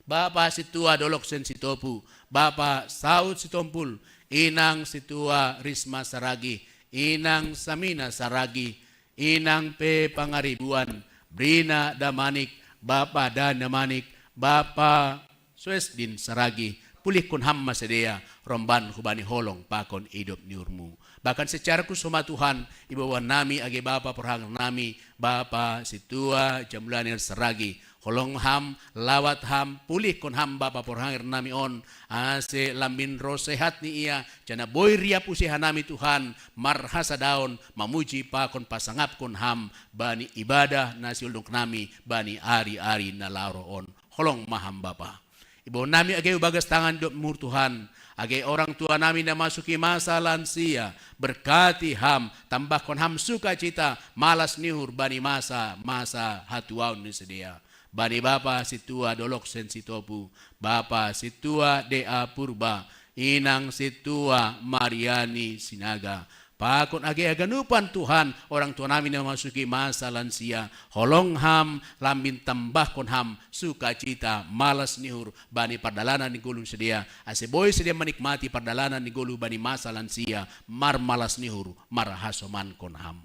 Bapa Sintua Dolok Sen Sitopu, Bapa Saud Sitompul, Inang Sintua Risma Saragi, Inang Samina Saragi, Inang pe Pangaribuan, Brina Damanik, Bapa Dan Damanik, Bapa Suesdin Saragi, pulihkon Ham ma sidea, romban hubani holong pakon idop ni uhur-Mu. Bahkan secara khusus ma Tuhan, iboan nami age Bapa porangnami, Bapa Sintua Jamulani Saragi, holong Ham, lawat Ham, pulihkon Ham Bapa porangnami on, ase lambin ro sehat ni ia, janah boi riap use hanami Tuhan, marhasadaon, mamuji pakon pasangapkon Ham, bani ibadah na siuldoknami, bani ari-ari na laho on. Holong ma Ham Bapa. Iboan nami age ibagas tangan dob ni uhur Tuhan, age orang tua nami na masuki masa lansia, berkati Ham, tambahkon Ham sukacita, malas ni uhur bani masa-masa hatuaon ni sidea. Bani Bapa Sintua Dolok Sen Sitopu, Bapa Sintua D A Purba, Inang Sintua Mariani Sinaga, pakon age haganupan Tuhan, orang tua nami na masuki masa lansia, holong Ham, lambin tambahkon Ham sukacita, malas ni uhur bani pardalanan ni goluh ni sidea, ase boi sidea manikmati pardalanan ni goluh bani masa lansia, marmalas ni uhur, marhasomankon Ham.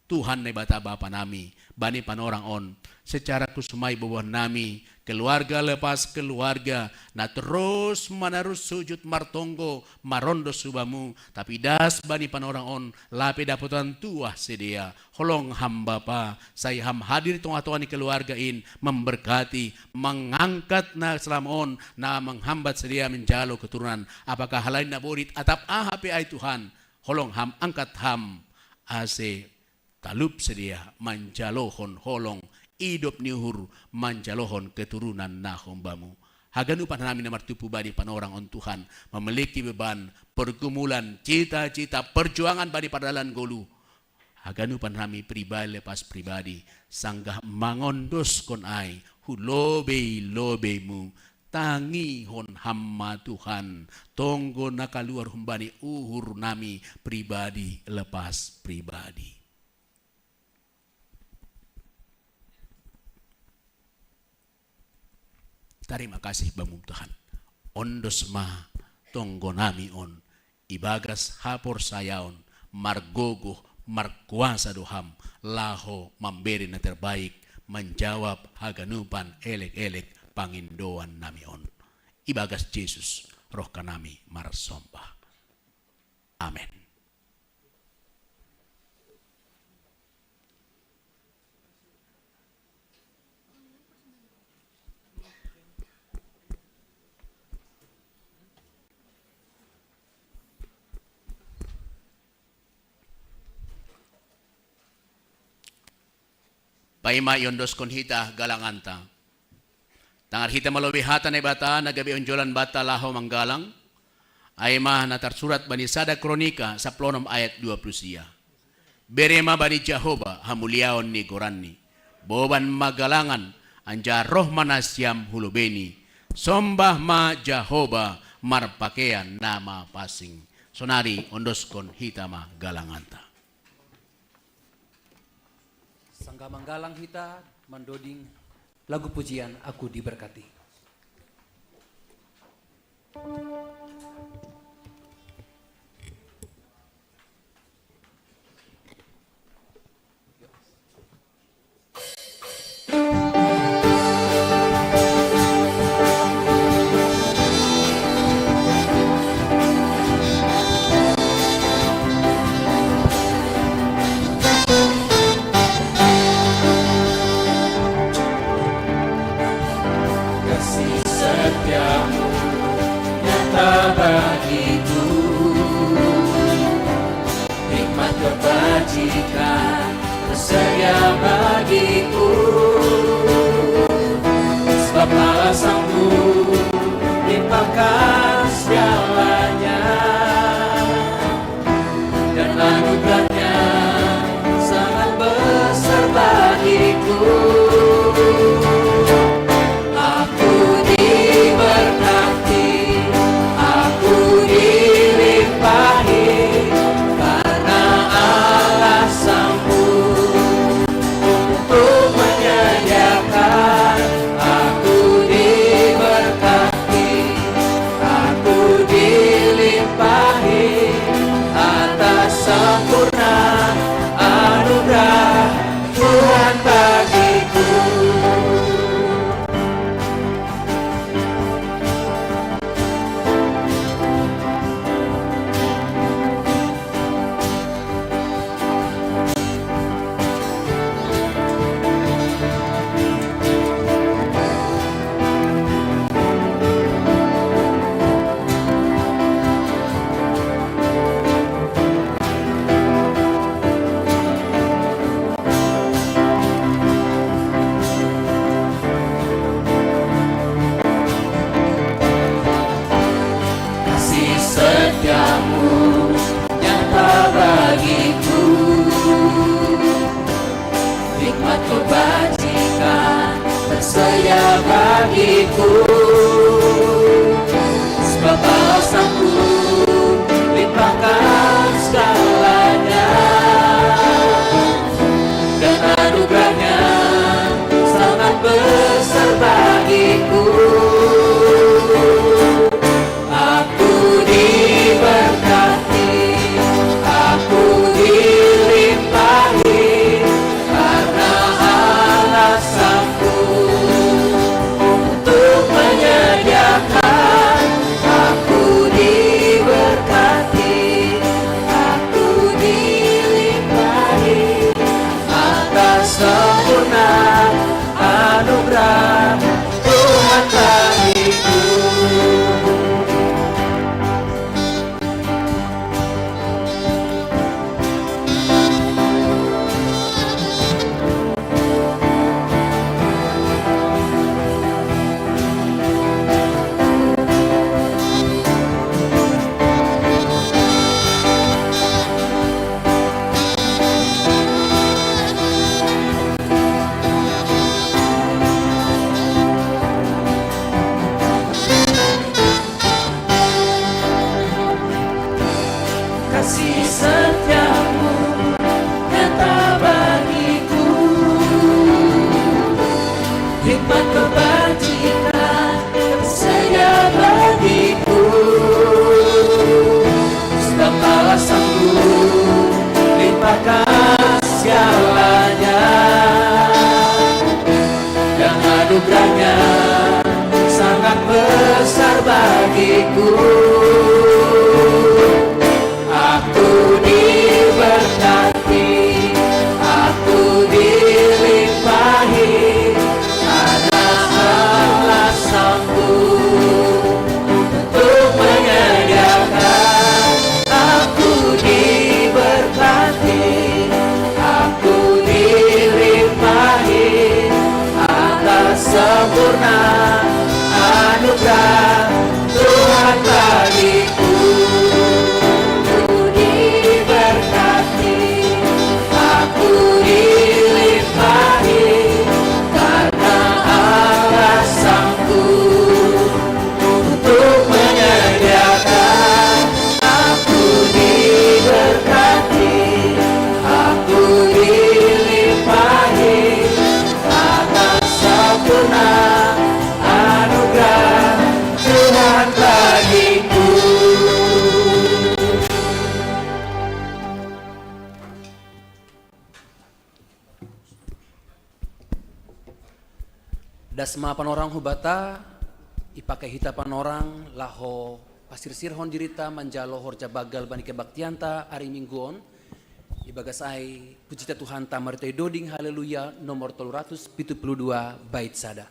Tuhan Naibata Bapa nami, bani panorang on, secara khusus ma iboan nami, keluarga lepas keluarga, na terus menerus sujud martonggo, marondos hu Bamu, tapi das bani panorang on, lape dapotan tuah sidea. Holong Ham Bapa, sai Ham hadir di tongah-tongah ni keluarga in, memberkati, mengangkat na selama on, na menghambat sidea menjalo keturunan, apakah halani na bodit atap aha pe ai Tuhan, holong Ham, angkat Ham, ase talup sidea manjalohon holong, idop ni uhur manjalohon keturunan na hombamu. Haganupan hanami na martumpu bani panorang on Tuhan, memiliki beban, pergumulan, cita-cita, perjuangan bani pardalanan goluh. Haganupan hanami pribadi lepas pribadi, sanggah mangondoskon ai hu lobei-lobeimu, tangihon Ham ma Tuhan, tonggo na kaluar humbani uhur nami pribadi lepas pribadi. Tarima kasih Bamu Tuhan. Ondos ma tonggo nami on, ibagas haporsayaon, margogoh, markuasa do Ham, laho mambere na terbaik, manjawab haganupan elek-elek pangindoan nami on. Ibagas Jesus, roh hanami marsombah. Amen. Paima iondoskon hita galanganta. Tangar hita ma lobei hata Naibata na gabe onjolan banta laho manggalang. Ai ma na tarsurat bani sada Kronika sampulu onom ayat dua puluh sia. Bere ma bani Jahowa hamuliaon ni goranni. Boban ma galangan, anjaha roh ma nasiam hu lobeini. Sombah ma Jahowa marpakean na mapansing. Sonari ondoskon hita ma galanganta. Sanggah manggalang hita, Mandoding, lagu pujian Aku Diberkati. Kasih setiamu nyata bagiku, hikmat kebajikan tersedia bagiku. Sebab alasanku limpahkan segalanya, dan anugerahnya sangat besar bagiku. Aku diberkati, aku dilimpahi karena alasanku untuk menyediakan. Aku diberkati, aku dilimpahi atas sempurna anugerah Tuhan bagiku. Kasih setiamu nyata bagiku, hikmat kebajikan tersedia bagiku. Sebab alasanku limpahkan segalanya, dan anugerahnya sangat besar bagiku. Aku diberkati, aku dilimpahi karena alasanku untuk menyediakan. Aku diberkati, aku dilimpahi atas sempurna anugerah Tuhan bagiku. Kasih setiamu nyata bagiku, hikmat kebajikan tersedia bagiku. Sebab alasanku limpahkan segalanya, dan anugerahnya sangat besar bagiku. Aku diberkati, aku dilimpahi, ada alasanku untuk menyediakan. Aku diberkati, aku dilimpahi atas sempurna anugerah Tuhan. Das ma panorang hubata, ipake hita panorang laho pasirsirhon dirita manjalo horja bagal bani kebaktianta ari Minggu on, ibagas ai pujita Tuhanta marhitei doding Haleluya nomor tolu ratus pitu pulu dua bait sada.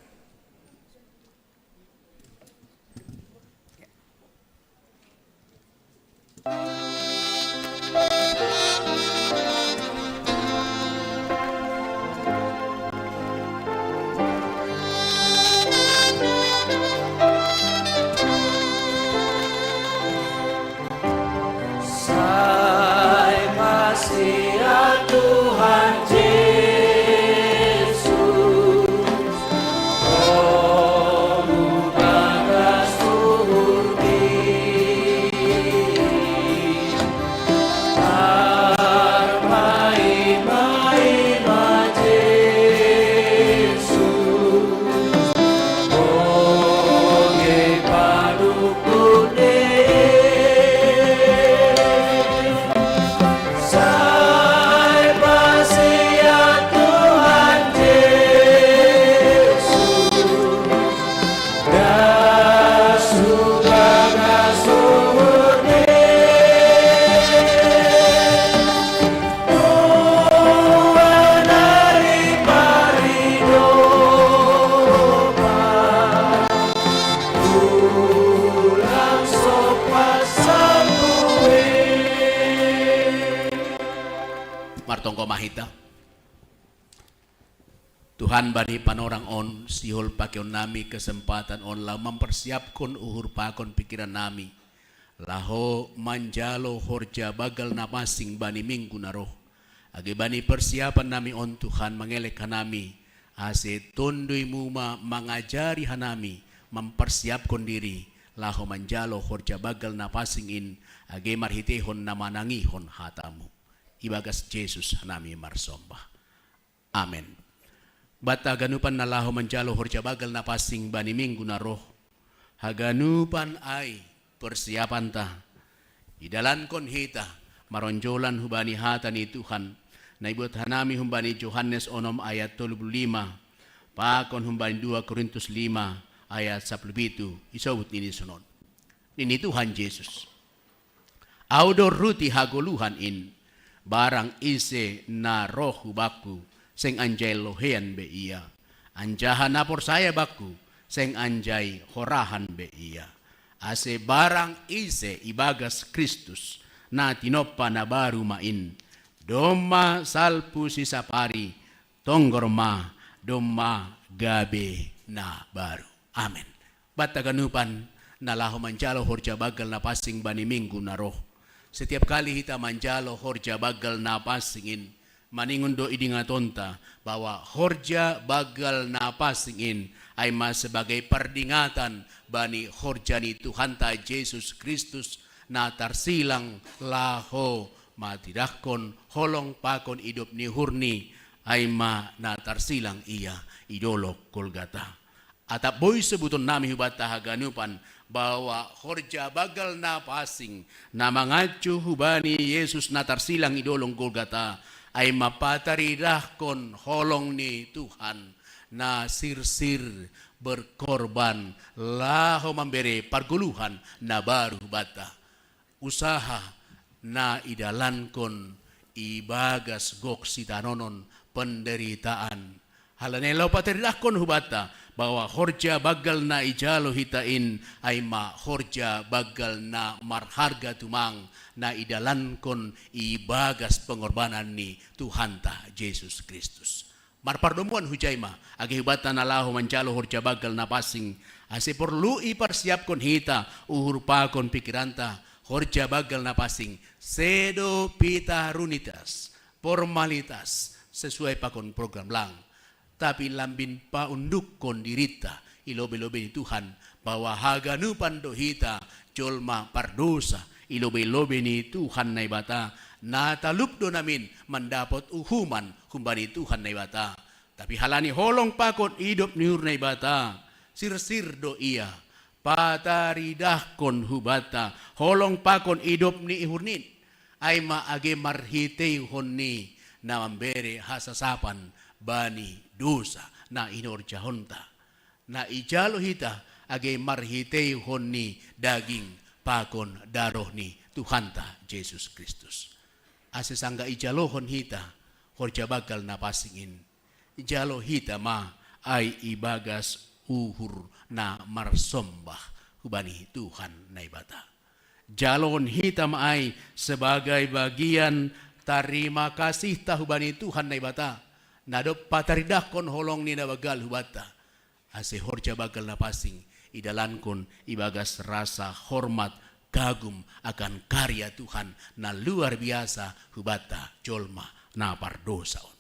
Sai pasia Tuhan Jesus, Roh-Mu bagas uhurmi. Arma ima-ima Jesus, bogei padukut e. Sai pasia Tuhan Jesus, das hubagas uhurmi. Tuhan ari paridopan, ulang sopas sambui. Martonggo ma hita. Tuhan, bani panorang on, sihol pakeon nami kesempatan on laho mamparsiapkon uhur pakon pikiran nami, laho manjalo horja bagal na pansing bani Minggu na roh. Age bani persiapan nami on, Tuhan, mangelek hanami, ase Tonduy-Mu ma mangajari hanami mamparsiapkon diri, laho manjalo horja bagal na pansing in, age marhiteihon na manangihon hata-Mu. Ibagas Jesus hanami marsomba. Amen. Banta haganupan na laho manjalo horja bagal na pansing bani Minggu na roh, haganupan ai persiapanta, idalankon hita maronjolan hubani hata ni Tuhan, na ibuat hanami humbani Johannes onom ayat tolu pulu lima, pakon humbani dua Korintus lima ayat sapuluh pitu, isobut nini sonon. Nini Tuhan Jesus: Ahu do ruti hagoluhan in, barang ise na roh hu Bakku, seng anjai loheian be ia, anjaha na porsaya Bakku, seng anjai horahan be ia. Ase barang ise ibagas Kristus, na tinompa na baru ma in, domma salpu sisapari, tonggor ma, domma gabe na baru. Amen. Banta haganupan na laho manjalo horja bagal na pansing bani Minggu na roh. Setiap kali hita manjalo horja bagal na pansing in, maningon do idingatonta bahwa horja bagal na pansing in ai ma sebagai pardingatan bani horja ni Tuhanta Jesus Kristus na tarsilang laho matirdahkon holong pakon idop ni uhurni, ai ma na tarsilang Ia i dolok Golgata. Atap boi sebuton nami hubanta haganupan bahwa horja bagal na pansing na mangacu hubani Jesus na tarsilang i dolok Golgata, ai ma pataridahkon holong ni Tuhan na sirsir berkorban laho mambere pargoluhan na baru hubanta. Usaha na idalankon ibagas gok sitanonon, penderitaan. Halani laho pataridahkon hubanta bahwa horja bagal na ijalo hita in ai ma horja bagal na marharga tumang na idalankon ibagas pengorbanan ni Tuhanta Jesus Kristus. Marpardomuan hujai ma, age hubanta na laho manjalo horja bagal na pansing, ase porlu iparsiapkon hita uhur pakon pikiranta, horja bagal na pansing, sedo pita runitas, formalitas, sesuai pakon program lang. Tapi lambin paundukkon dirinta i lobei-lobei ni Tuhan, bahwa haganupan do hita jolma pardosa i lobei-lobei ni Tuhan Naibata, na talup do namin mandapot uhuman humbani Tuhan Naibata. Tapi halani holong pakon idop ni uhur Naibata, sirsir do Ia pataridahkon hubanta holong pakon idop ni uhurni, ai ma age marhiteihon ni na mambere hasasapan bani dosa na hinorjahonta. Na ijalo hita age marhiteihon ni daging pakon daroh ni Tuhanta Jesus Kristus. Ase sangga ijalohon hita horja banggal na pansing in, jalo hita ma ai ibagas uhur na marsombah hubani Tuhan Naibata. Jalon hita ma ai sebagai bagian tarima kasihta hubani Tuhan Naibata, na dob pataridahkon holong ni na banggal hubanta, ase horja banggal na pansing idalankon ibagas rasa hormat kagum akan karya Tuhan na luar biasa hubanta jolma na pardosa on.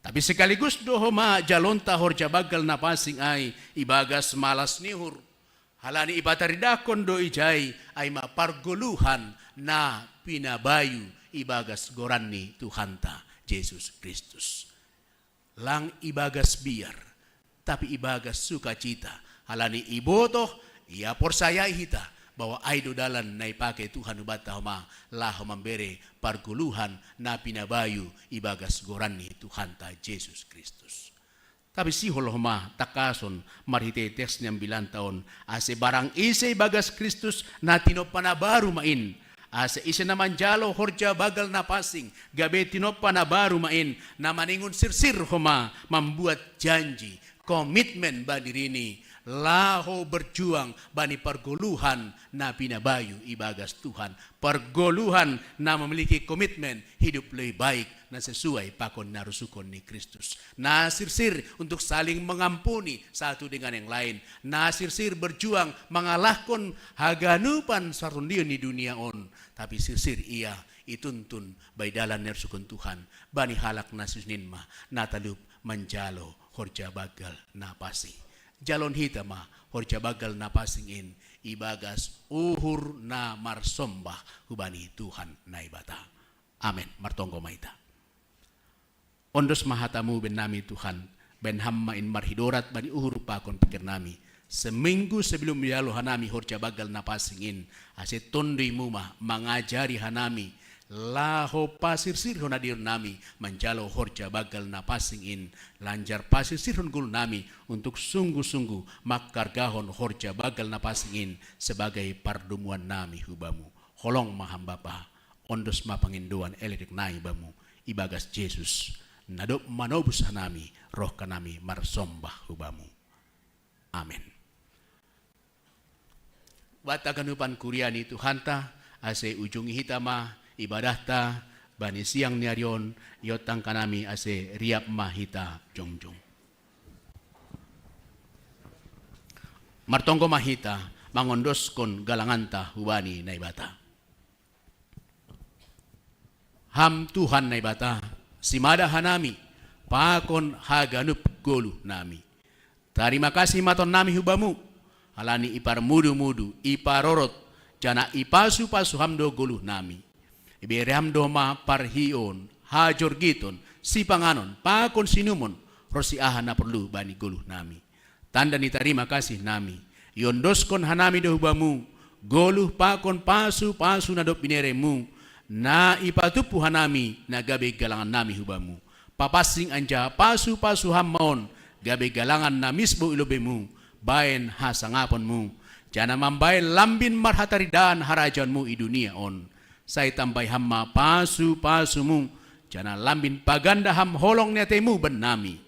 Tapi sekaligus do homa jalonta horja banggal na pansing ai ibagas malas ni uhur. Halani ipataridahkon do ijai ai ma pargoluhan na pinabayu ibagas goran ni Tuhanta Jesus Kristus. Lang ibagas biar, tapi ibagas sukacita. Halani ibotoh, ia porsayai hita bahwa ai do dalan na ipake Tuhan hubanta homa laho mambere pargoluhan na pinabayu ibagas goran ni Tuhanta Jesus Kristus. Tapi sihol homa tangkason marhite teks ni ambilanta on, ase barang ise ibagas Kristus na tinompa na baru ma in. Ase ise na manjalo horja banggal na pansing gabe tinompa na baru ma in, na maningon sirsir homa mambuat janji, komitmen bani dirini, laho berjuang bani pargoluhan na pinabayu ibagas Tuhan, pargoluhan na memiliki komitmen hidup lebih baik na sesuai pakon na rusukon ni Kristus, na sirsir untuk saling mengampuni satu dengan yang lain, na sirsir berjuang mangalahkon haganupan sarundion ni dunia on, tapi sirsir ia ituntun bai dalan na rusukon Tuhan bani halak na sinunin ma na talup manjalo horja banggal na pansing. Jalon hita ma horja banggal na pansing in ibagas uhur na marsombah hubani Tuhan Naibata. Amen. Martonggo ma hita. Ondos ma hatamu bahen nami Tuhan, bahen Ham ma in marhidorat bani uhur pakon pikir nami. Seminggu sebelum ijalo hanami horja banggal na pansing in, ase TonduyMu ma mangajari hanami laho pasirsirhon adiri nami manjalo horja banggal na pansing in, lanjar pasirsirhon goluh nami untuk sungguh-sungguh mangkargahon horja banggal na pansing in sebagai pardomuan nami hu Bamu. Holong ma Ham Bapa, ondos ma pangindoan elektrikNa i Bamu, ibagas Jesus, na dob manobus hanami, roh hanami marsombah hu Bamu. Amen. Buat haganupan kuria ni Tuhanta, ase ujungi hita ma ibadahta bani siang ni ari on, iontang hanami ase riap ma hita jongjong. Martonggo ma hita mangondoskon galanganta hubani Naibata. Ham Tuhan Naibata, simada hanami pakon haganup goluh nami. Tarima kasih ma tong nami hu Bamu, halani iparmudu-mudu, iparorot, janah ipasu-pasu Ham do goluh nami. Ibere Ham do ma parhion, hajorgiton, sipanganon, pakon sinumon, ronsi aha na porlu bani goluh nami. Tanda ni tarima kasih nami, iondoskon hanami do hu Bamu goluh pakon pasu-pasu na dob binereMu, na ipatumpu hanami na gabe galangan nami hu Bamu. Papansing anjaha pasu-pasu Ham ma on gabe galangan na misbou i lobeiMu, bahen hasangaponMu, janah mambahen lambin marhataridahan harajaonMu i dunia on. Sai tambai Ham ma pasu-pasuMu, janah lambin paganda Ham holong ni ateiMu bannami.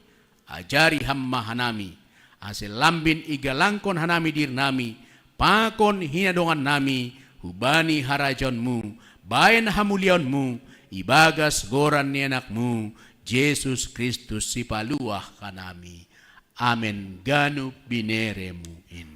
Ajari Ham ma hanami, ase lambin igalangkon hanami dirinami pakon hinadongannami hubani harajaonMu, bahen hamuliaonMu, ibagas goran ni AnakMu, Jesus Kristus Sipaluah hanami. Amen. Ganup binereMu in.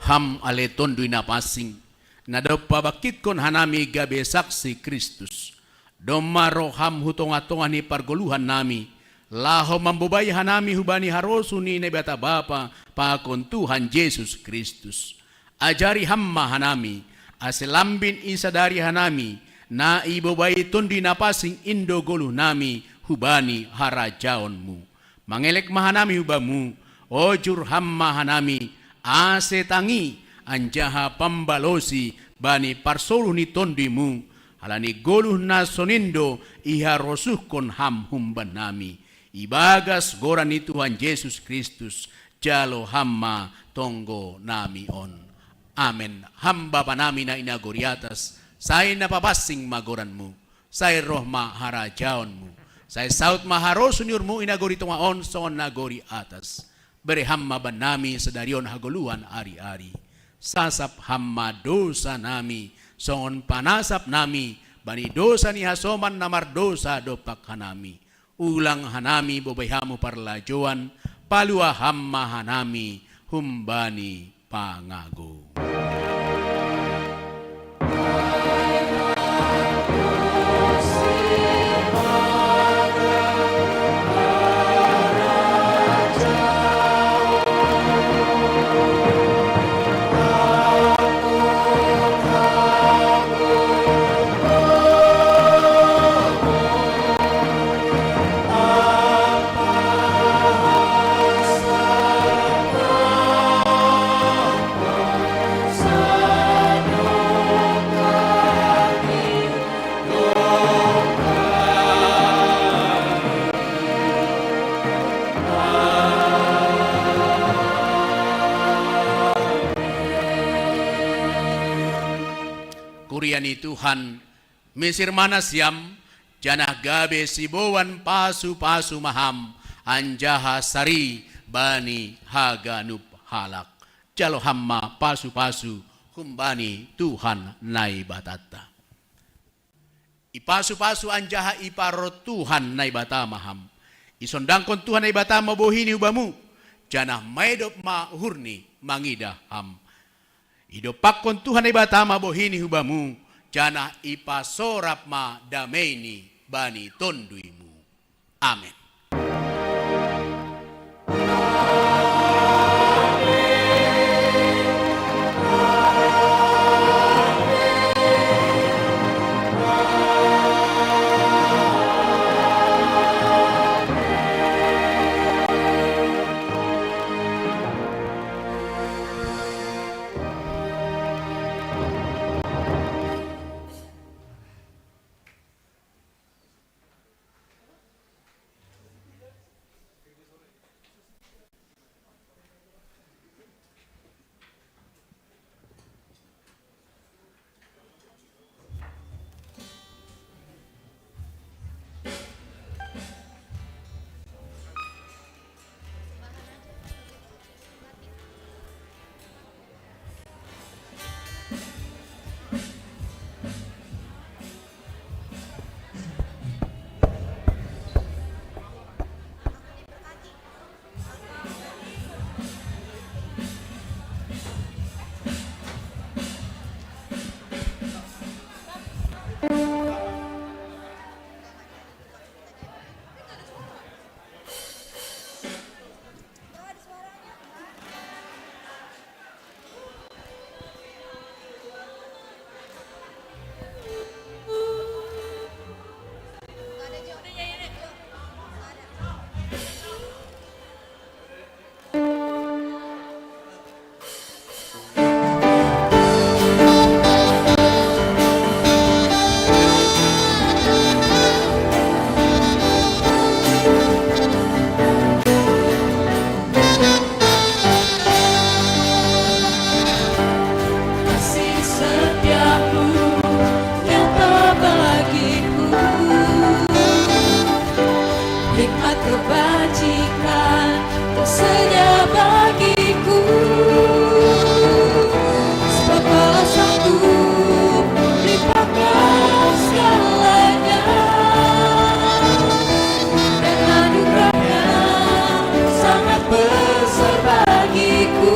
Ham ale Tonduy Napasing, na dob pabangkitkon hanami gabe saksi Kristus. Domma roh Ham hu tongatonga ni pargoluhan nami, laho mambobai hanami hubani harosuh ni Naibata Bapa pakon Tuhan Jesus Kristus. Ajari Ham ma hanami, ase lambin isadari hanami, na ibobai Tonduy Napasing in do goluh nami hubani harajaon-Mu. Mangelek ma hanami hu Bamu, ojur Ham ma hanami, ase tangi anjaha pambalosi bani parsoluh ni Tonduy-Mu, halani goluh na sonin do iharosuhkon Ham humbannami. Ibagas goran ni Tuhan Jesus Kristus, jalo Ham ma tonggo nami on. Amen. Ham Bapa nami na i nagori atas, sai na papansing ma goran-Mu. Sai roh ma harajaon-Mu. Sai saut ma harosuh ni uhur-Mu i nagori tonga on songon nagori atas. Bere Ham ma bannami sadari on hagoluhan ari-ari. Sasap Ham ma dosa nami, songon panasap nami bani dosa ni hasoman na mardosa dompak hanami. Ulang hanami bobai Ham hu parlajouan, palua Ham ma hanami humbani pangago. Kuria ni Tuhan, misir ma nasiam, janah gabe siboan pasupasu ma ham, anjaha sari bani haganup halak. Jalo ham ma pasupasu humbani Tuhan Naibatanta. Ipasupasu anjaha iparorot Tuhan Naibata ma ham. Isondangkon Tuhan Naibata ma bohini hu bamu, janah maedop ma uhurni mangidah ham. Idompakkon Tuhan Naibata ma bohini hu bamu, janah ipasorap ma dameini bani tonduymu. Amen. Kasih setiamu nyata bagiku, hikmat kebajikan tersedia bagiku. Sebab kuasamu melimpahkan segalanya, dan anugerahnya sangat besar bagiku.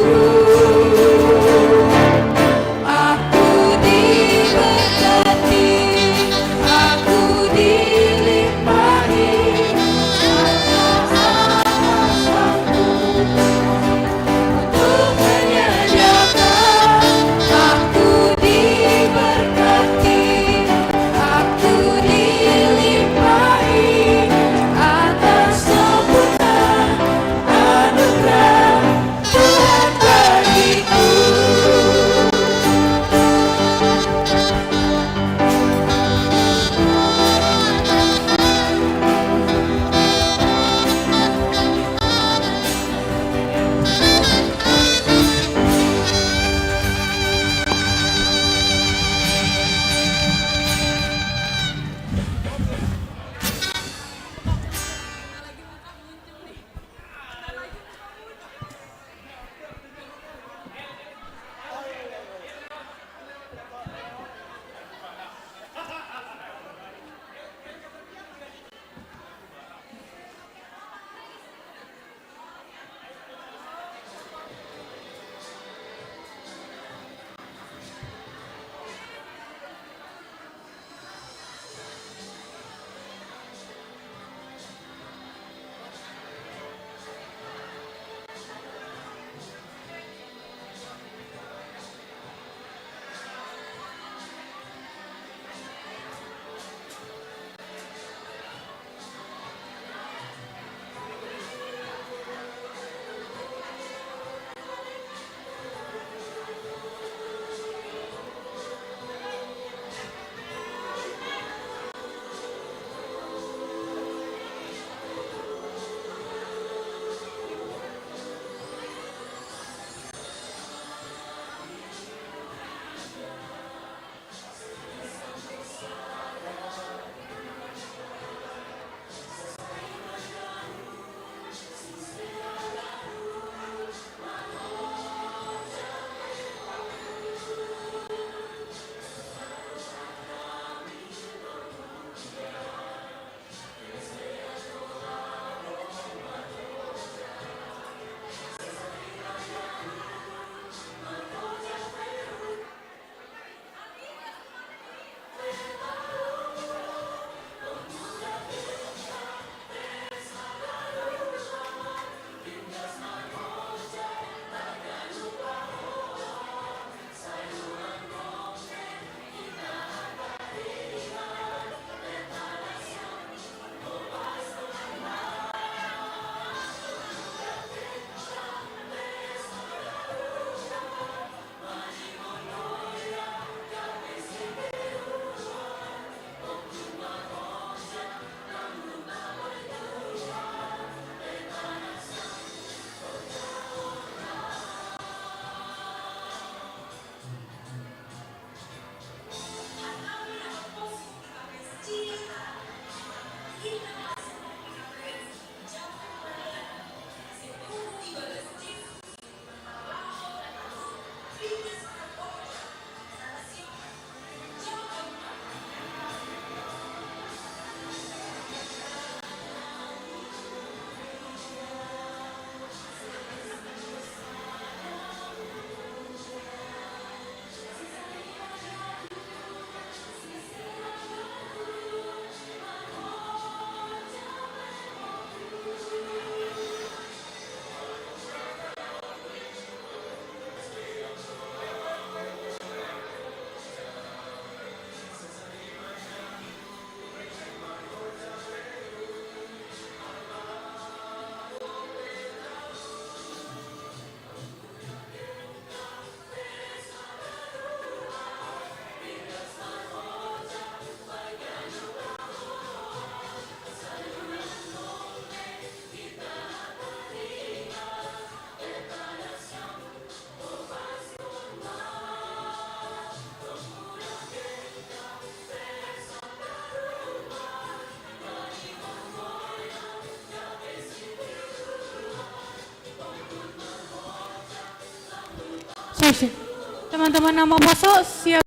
Teman-teman yang mau poso, siap